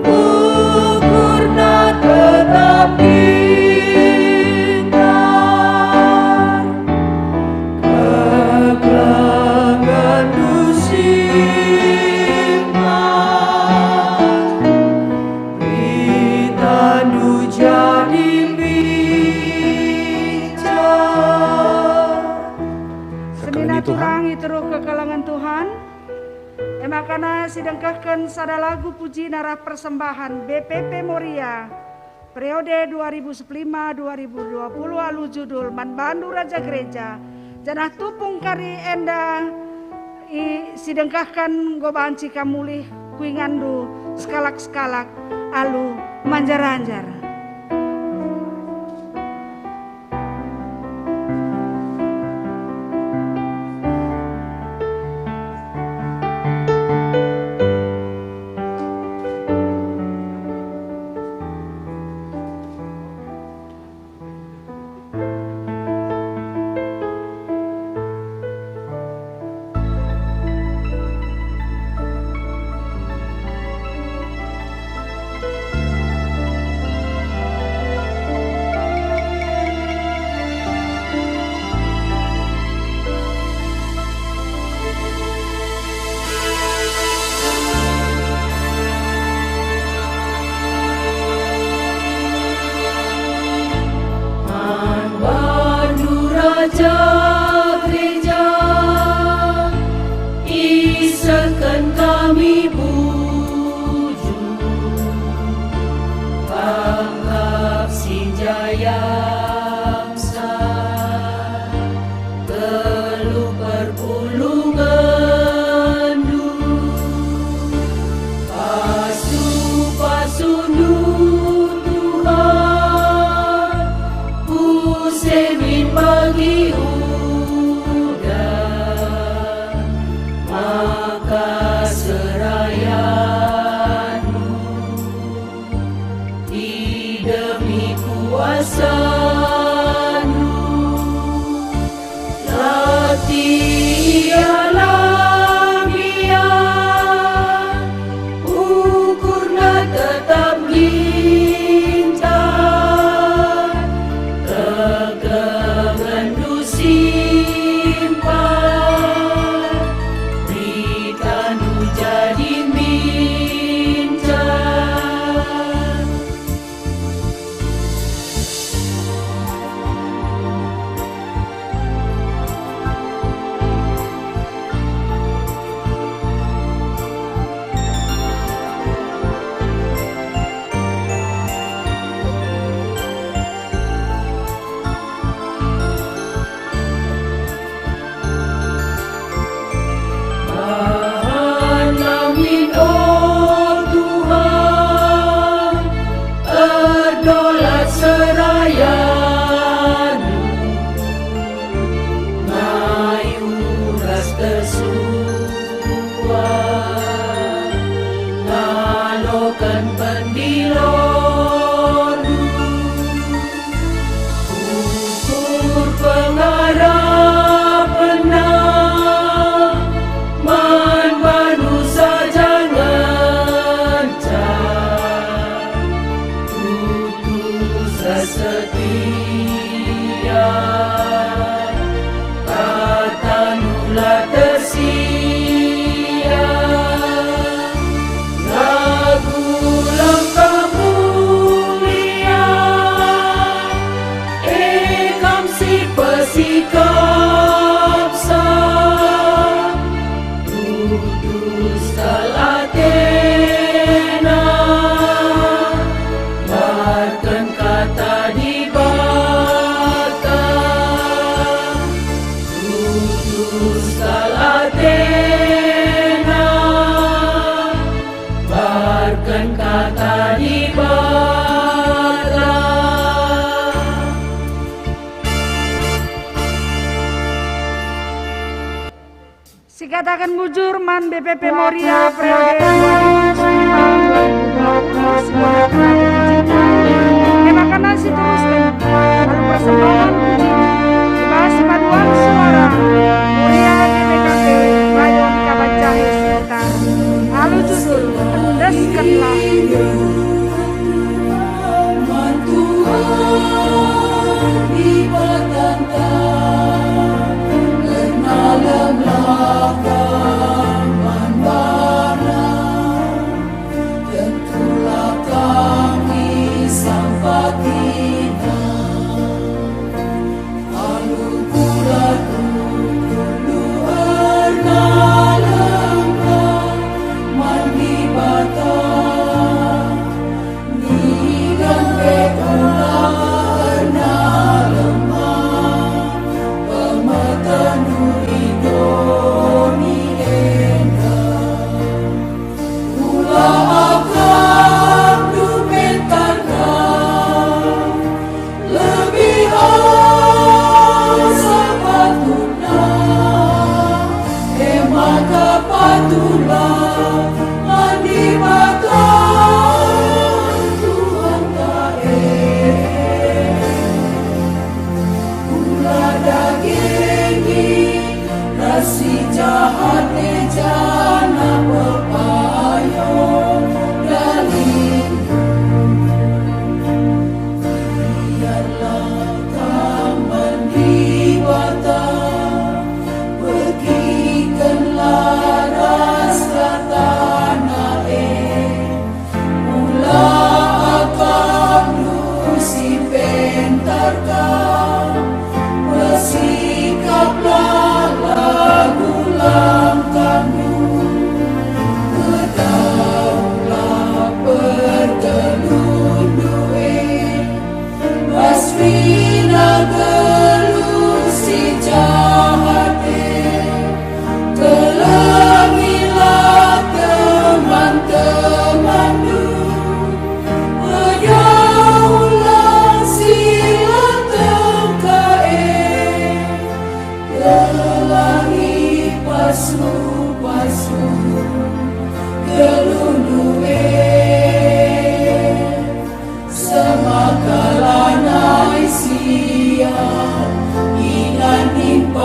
Ukurna tetap pintar, kekelengenndu si emas, beritandu jadi mbicar. Senina turang i teruh kekelengen Tuhan. E maka sidengkehken sada lagu puji arah persembahen B P P Moria, periode dua ribu sepuluh lima dua ribu dua puluh alu judul Man Bandu Raja Gereja, janah tupung kari enda i-, sidengkehken enggo banci kam mulih ku inganndu sekalak-sekalak alu manjar-anjar. Ia la mbiar, ukurna tetap ngincar, tekengenndu simpan, beritandu jadi mbiar. Bahan amin, o Tuhan, erdolat serayandu, ngayuh ras tersuah, ngaloken pendilondu. Ukur pengarapenna man bandu saja ngenca, tutus ras setia, katandu la tersia. Lagu langkah mulia, e kam si pesikapsa, tutus kal atena, mbarken kata Dibata. Tutus kal atena, mbarken kata Dibata. Sikataken bujur man B P P Moria periode dua ribu sembilan dua ribu dua puluh, si modern, digital. Tema kanan si terusken alu persembahan puji, i bas paduan suara Moria G B K P Rayon Kabanjahe Sekitar. Alu judul Endeskenlah. Tentulah kami sampatiNa. Alu pula tuhu erna lemah man Dibata, nigan pe tuhu erna lemah, pemetendu i doni enda. Kula akapndu pentarna, lebih asa patutna, e maka patuhlah man Dibata Tuhanta e. Kula dage nge ras si jahat e janah pepayo dalindu. Biarlah kam man Dibata, begikenlah ras kataNa e. Kula akapndu si pentarka, pesikaplah lagu langkahndu. Kedauhlah pergelundu e, bas kerina geluh si jahat e. Kelengilah teman-temanndu, pedauhlah si la tengka e, gelah ipasu-pasu geluhndu e. Semaka lanai sia ingan nimpa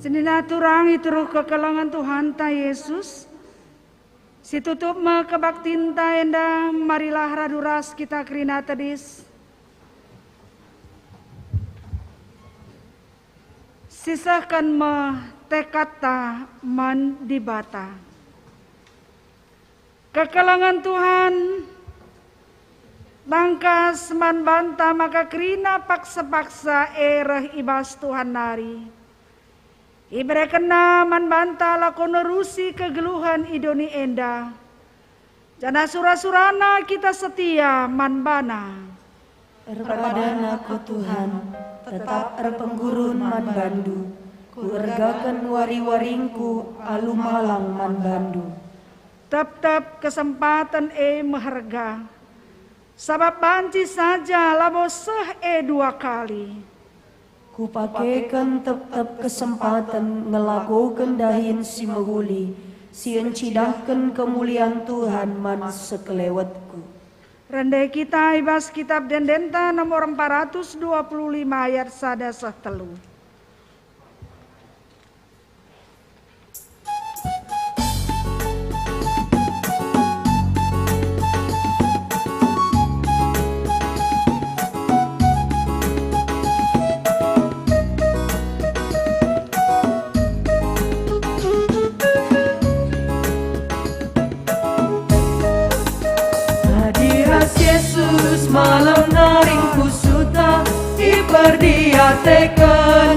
Senina turang i teruh kekelengen Tuhanta Yesus, situtup me kebaktinta enda, marilah radu ras kita kerina tedis. Sisehken me tekadta man Dibata. Kekelengen Tuhan, tangkas man banta maka kerina paksa-paksa e reh i bas Tuhan nari. IberekenNa man banta lako nerusi kegeluhen i doni enda, janah sura-suraNa kita setia man baNa. Erpadana ko Tuhan, tetap erpenggurun man bandu, kuergaken wari-waringku alu malang man bandu. Tep-tep kesempaten e meherga, sabap banci saja labo seh e dua kali. Kupakeken tep-tep kesempaten ngelakoken dahin si mehuli, si encidahken kemulian Tuhan man sekelewetku. Rende kita i bas Kitab Ende-endenta nomor empat ratus dua puluh lima ayat sada seh telu. Adi ras Jesus malem naring ku suta, iperdiateken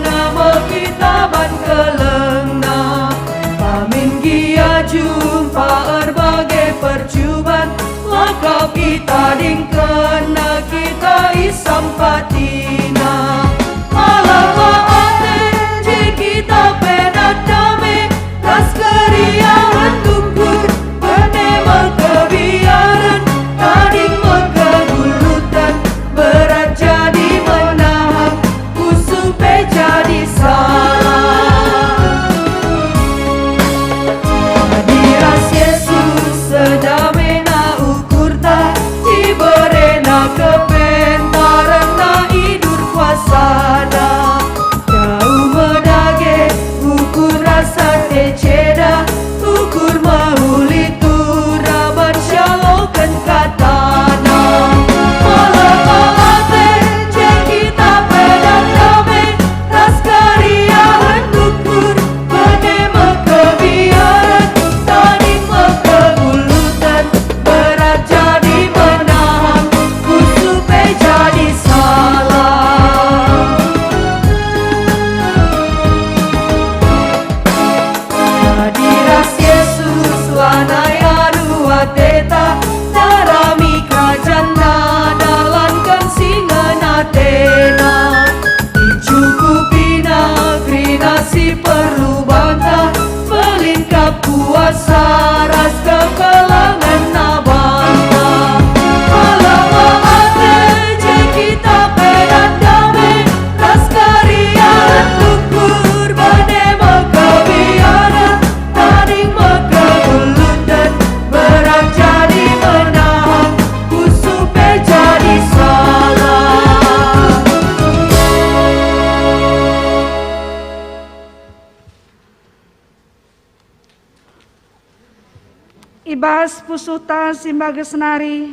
I bas pusuhta si mbages nari,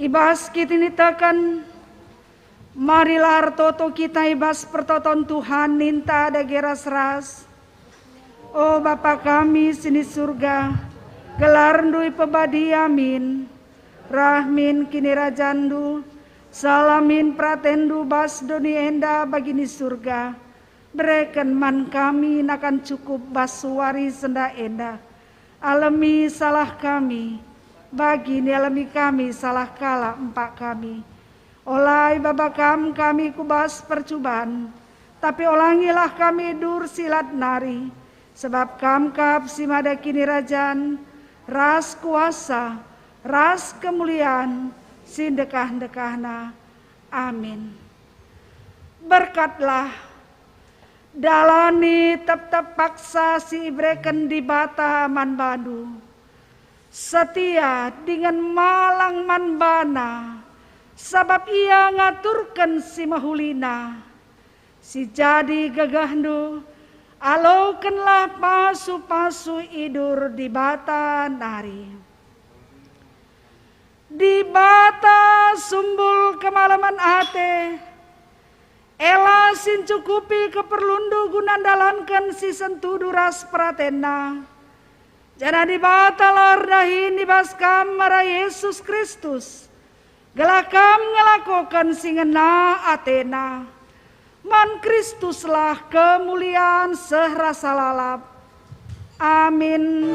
i bas kiniteken, marilah ertoto kita i bas pertoton Tuhan ninta dage ras-ras. O Bapa kami si ni Surga, gelarNdu ipebadia min, reh min kinirajanNdu, sala min peratenNdu bas doni enda bagi ni Surga. Bereken man kami nakan cukup bas wari senda enda. Alemi salah kami, bagi nialemi kami salah kalak empak kami. Ola ibaba Kam kami ku bas percuban, tapi olangilah kami dur si lat nari, sebab Kam kap si mada kinirajan, ras kuasa, ras kemulian, si ndekah-ndekahna. Amin. Berkatlah, dalani tep-tep paksa si ibereken Dibata man bandu. Setia dingen malang man baNa, sabap Ia ngaturken si mehulina. Si jadi gegehndu, alokenlah pasu-pasu idur Dibata nari. Dibata sumbul kemalemen ate, ela si ncukupi keperlundu guna ndalanken si sentudu ras peratenNa. Janah Dibata la erdahin i bas kam arah Yesus Kristus, gelah kam ngelakoken si ngena ateNa. Man Kristuslah kemulian seh rasa lalap. Amin.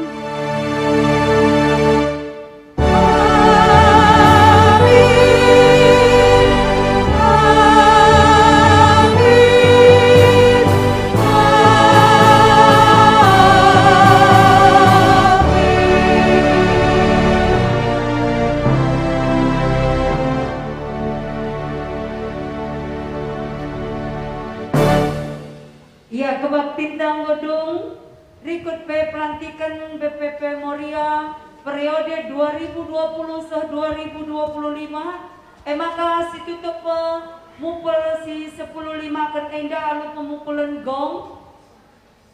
Ia kebaktinta enggo dung, rikut pe pelantiken B P P Moria periode dua ribu dua puluh seh dua ribu dua puluh lima, e maka situtup pe mupel si sepuluh limaken enda alu pemukulen gong,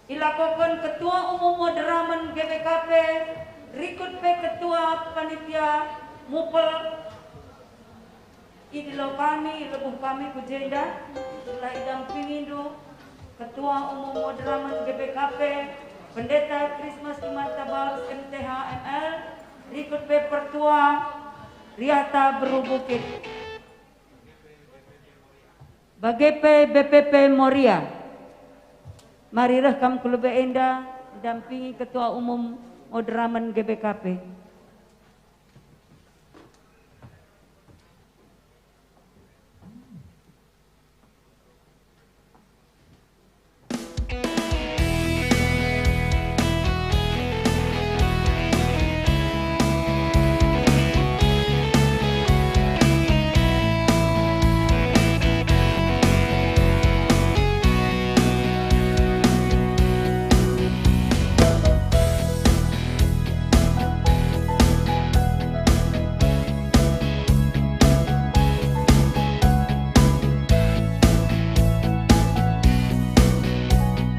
ilakoken Ketua Umum Moderamen G B K P, rikut pe Ketua Panitia mupel. Idilo kami, ilebuh kami ku jenda, gelah idampingindu Ketua Umum Moderamen G B K P, Pendeta Krismas Iman Tabarus M T H M L, rikut pe Pertua Riahta Beru Bukit. Bage pe B P P Moria. Mari reh kam ku lebe enda, idampingi Ketua Umum Moderamen G B K P.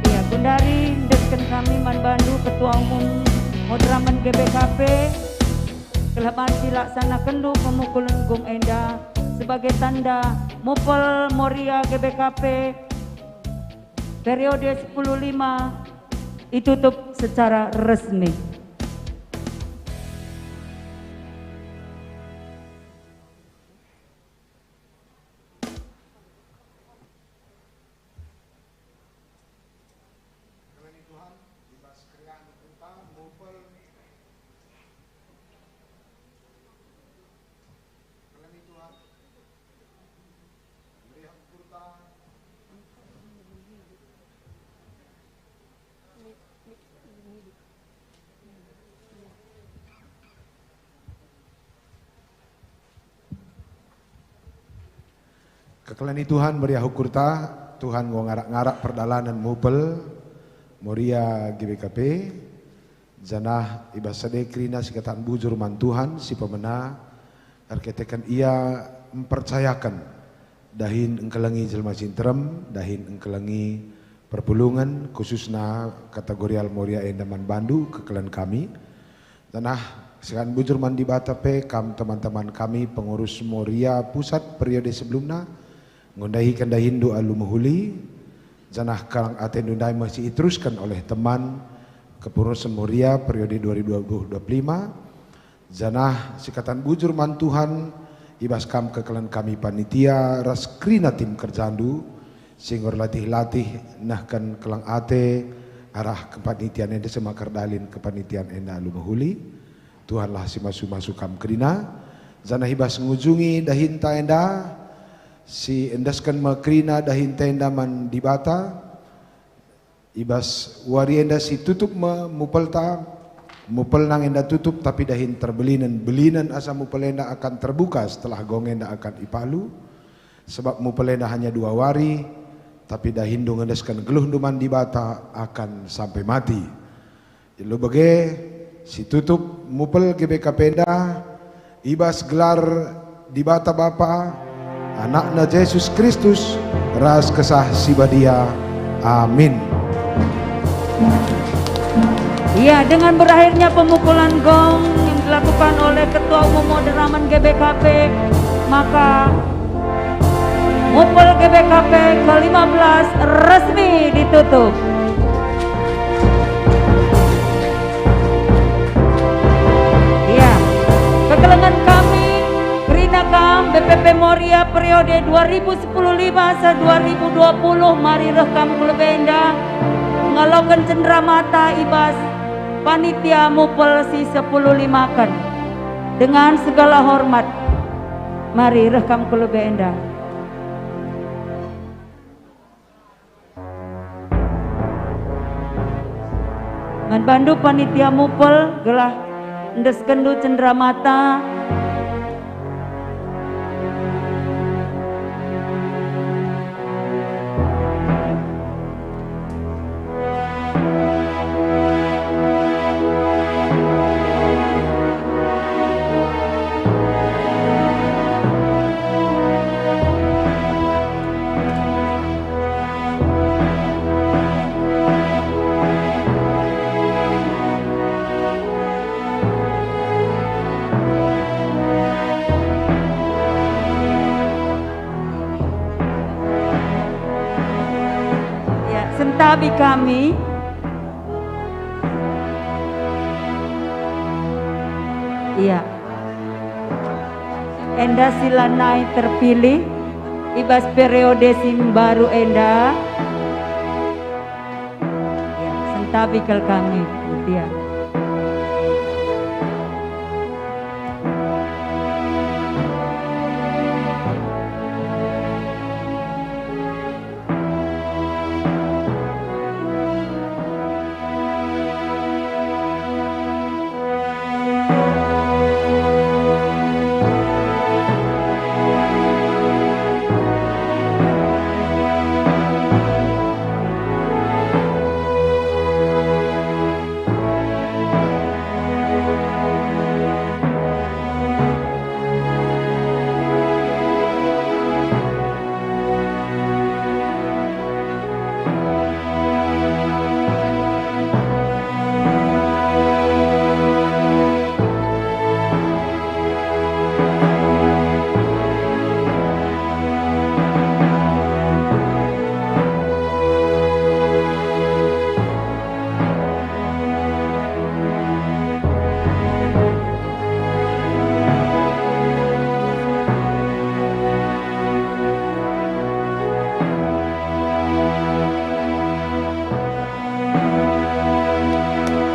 Ia, gundari ndesken kami man bandu Ketua Umum Moderamen G B K P, gelah banci laksanakenndu pemukulen gong enda sebagai tanda mupel Moria G B K P periode sepuluh lima itutup secara resmi. Keleng Tuhan, i bas keriahen ukurta, mupel. Keleng Tuhan, meriah ukurta. Kekelani Tuhan meriah ukurta, Tuhan enggo ngarak-ngarak perdalanen mupel Moria G B K P, janah i bas sada kerina si kataken bujur man Tuhan si pemena, erkiteken ia mpercayaken dahin engkelengi jelma si nterem, dahin engkelengi perpulungen, khususna kategorial Moria enda man bandu kekelen kami. Janah sian bujur man Dibata pe kam teman-teman kami pengurus Moria Pusat periode sebelumna, ngundahiken dahinndu alu mehuli, janah kelang atendu ndai me si iterusken oleh teman kepengurusen Moria periode dua ribu dua puluh dua puluh lima, janah sikatan bujur man Tuhan, i bas kam kekelen kami panitia ras kerina tim kerjandu, si enggo erlatih-latih nehken kelang ate arah kepanitian enda, si maka erdalin kepanitian enda alu mehuli. Tuhanlah si masu-masu kam kerina, janah i bas ngujungi dahinta enda, si endesken me kerina dahinta enda man Dibata, i bas wari enda si tutup me mupelta, mupelna nge enda tutup, tapi dahin terbelinen, belinen asa mupel enda akan terbuka setelah gong enda akan ipalu, sebab mupel enda hanya dua wari, tapi dahinndu ngendesken geluhndu man Dibata akan sampai mati. Ilo bage, si tutup mupel G B K P enda, i bas gelar Dibata Bapa, AnakNa Jesus Kristus, ras Kesah Si Badia. Amin. Iya, dengan berakhirnya pemukulan gong yang dilakukan oleh Ketua Umum Moderamen G B K P, maka Mupel G B K P ke lima belas resmi ditutup. Ya, kekelengen kami, kerina kam B P P Moria periode dua ribu sepuluh lima seh dua ribu dua puluh, mari reh kam ku lebe enda, ngaloken cenderamata i bas panitia mupel si sepuluh limaken. Dengan segala hormat, mari reh kam ku lebe enda. Man bandu panitia mupel gelah endeskenndu cenderamata. Ya, sentabi kami. Iya. Enda si lanai terpilih i bas periode si mbaru enda. Ya, sentabi kal kami, mutia.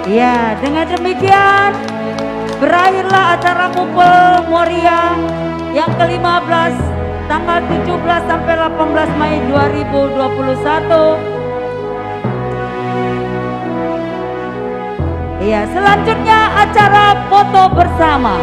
Ya, dengan demikian berakhirlah acara Mupel Moria yang kelima belas, tanggal tujuh belas sampai delapan belas Mei dua ribu dua puluh satu. Ya, selanjutnya acara foto bersama.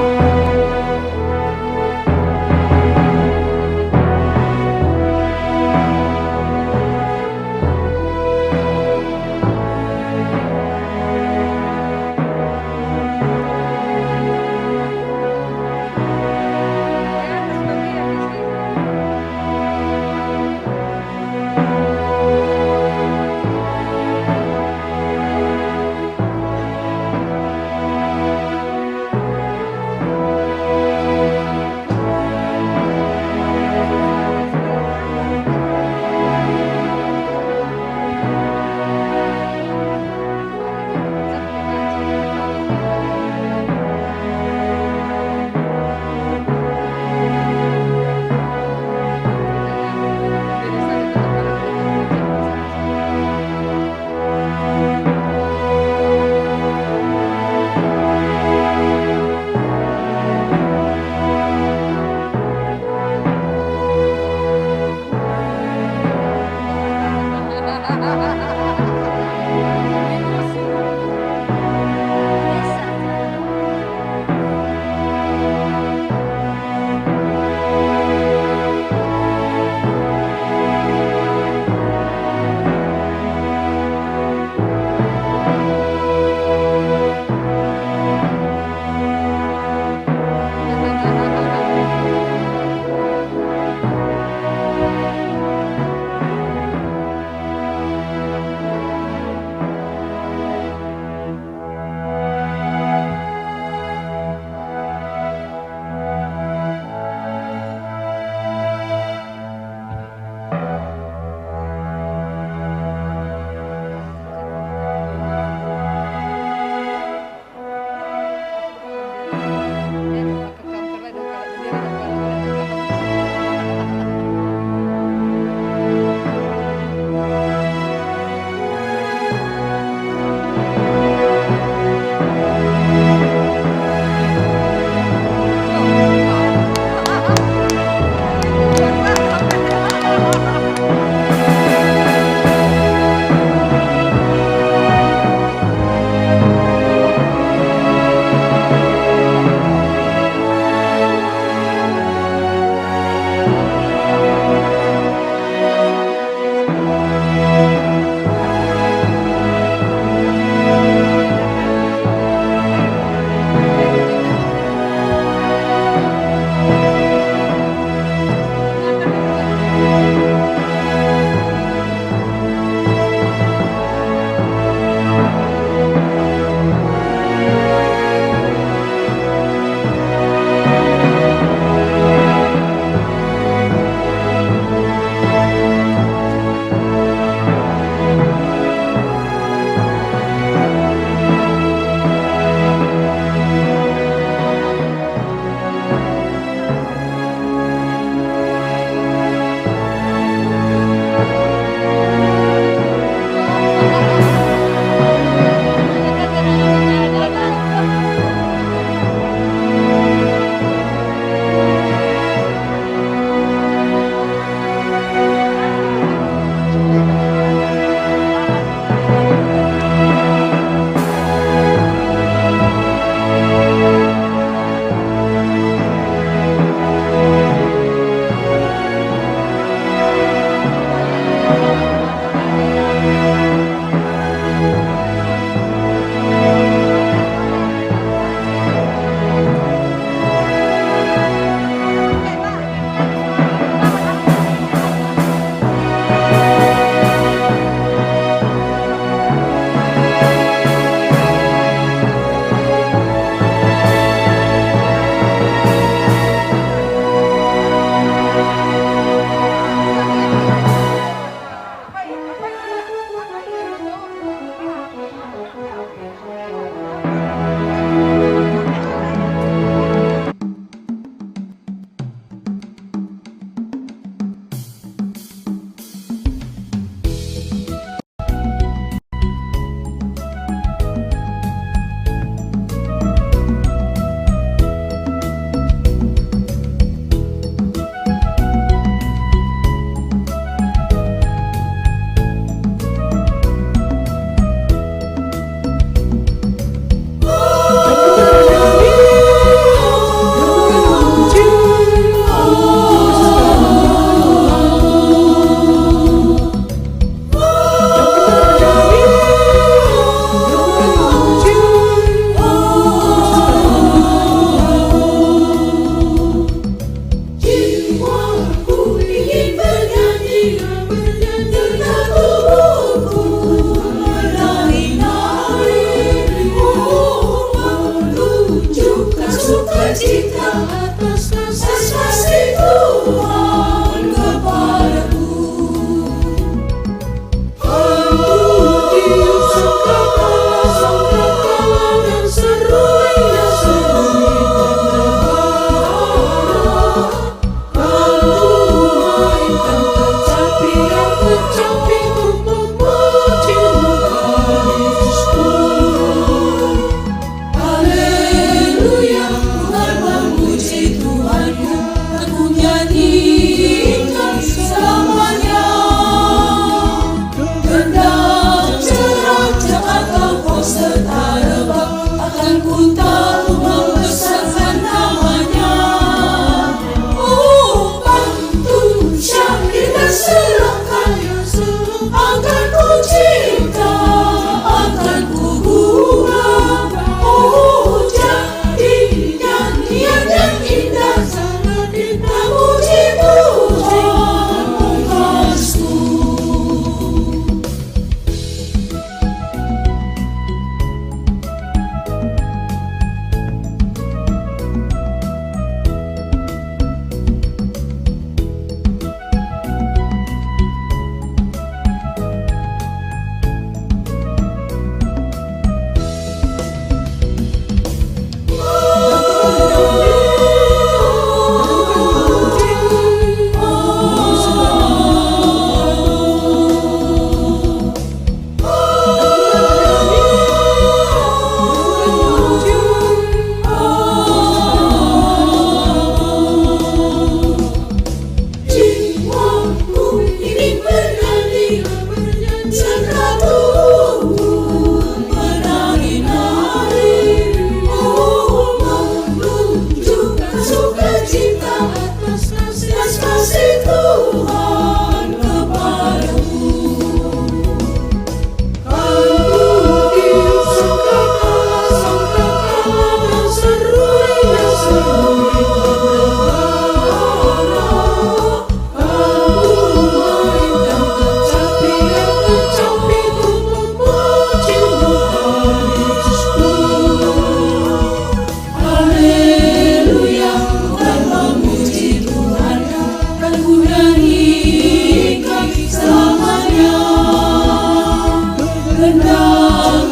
Tenang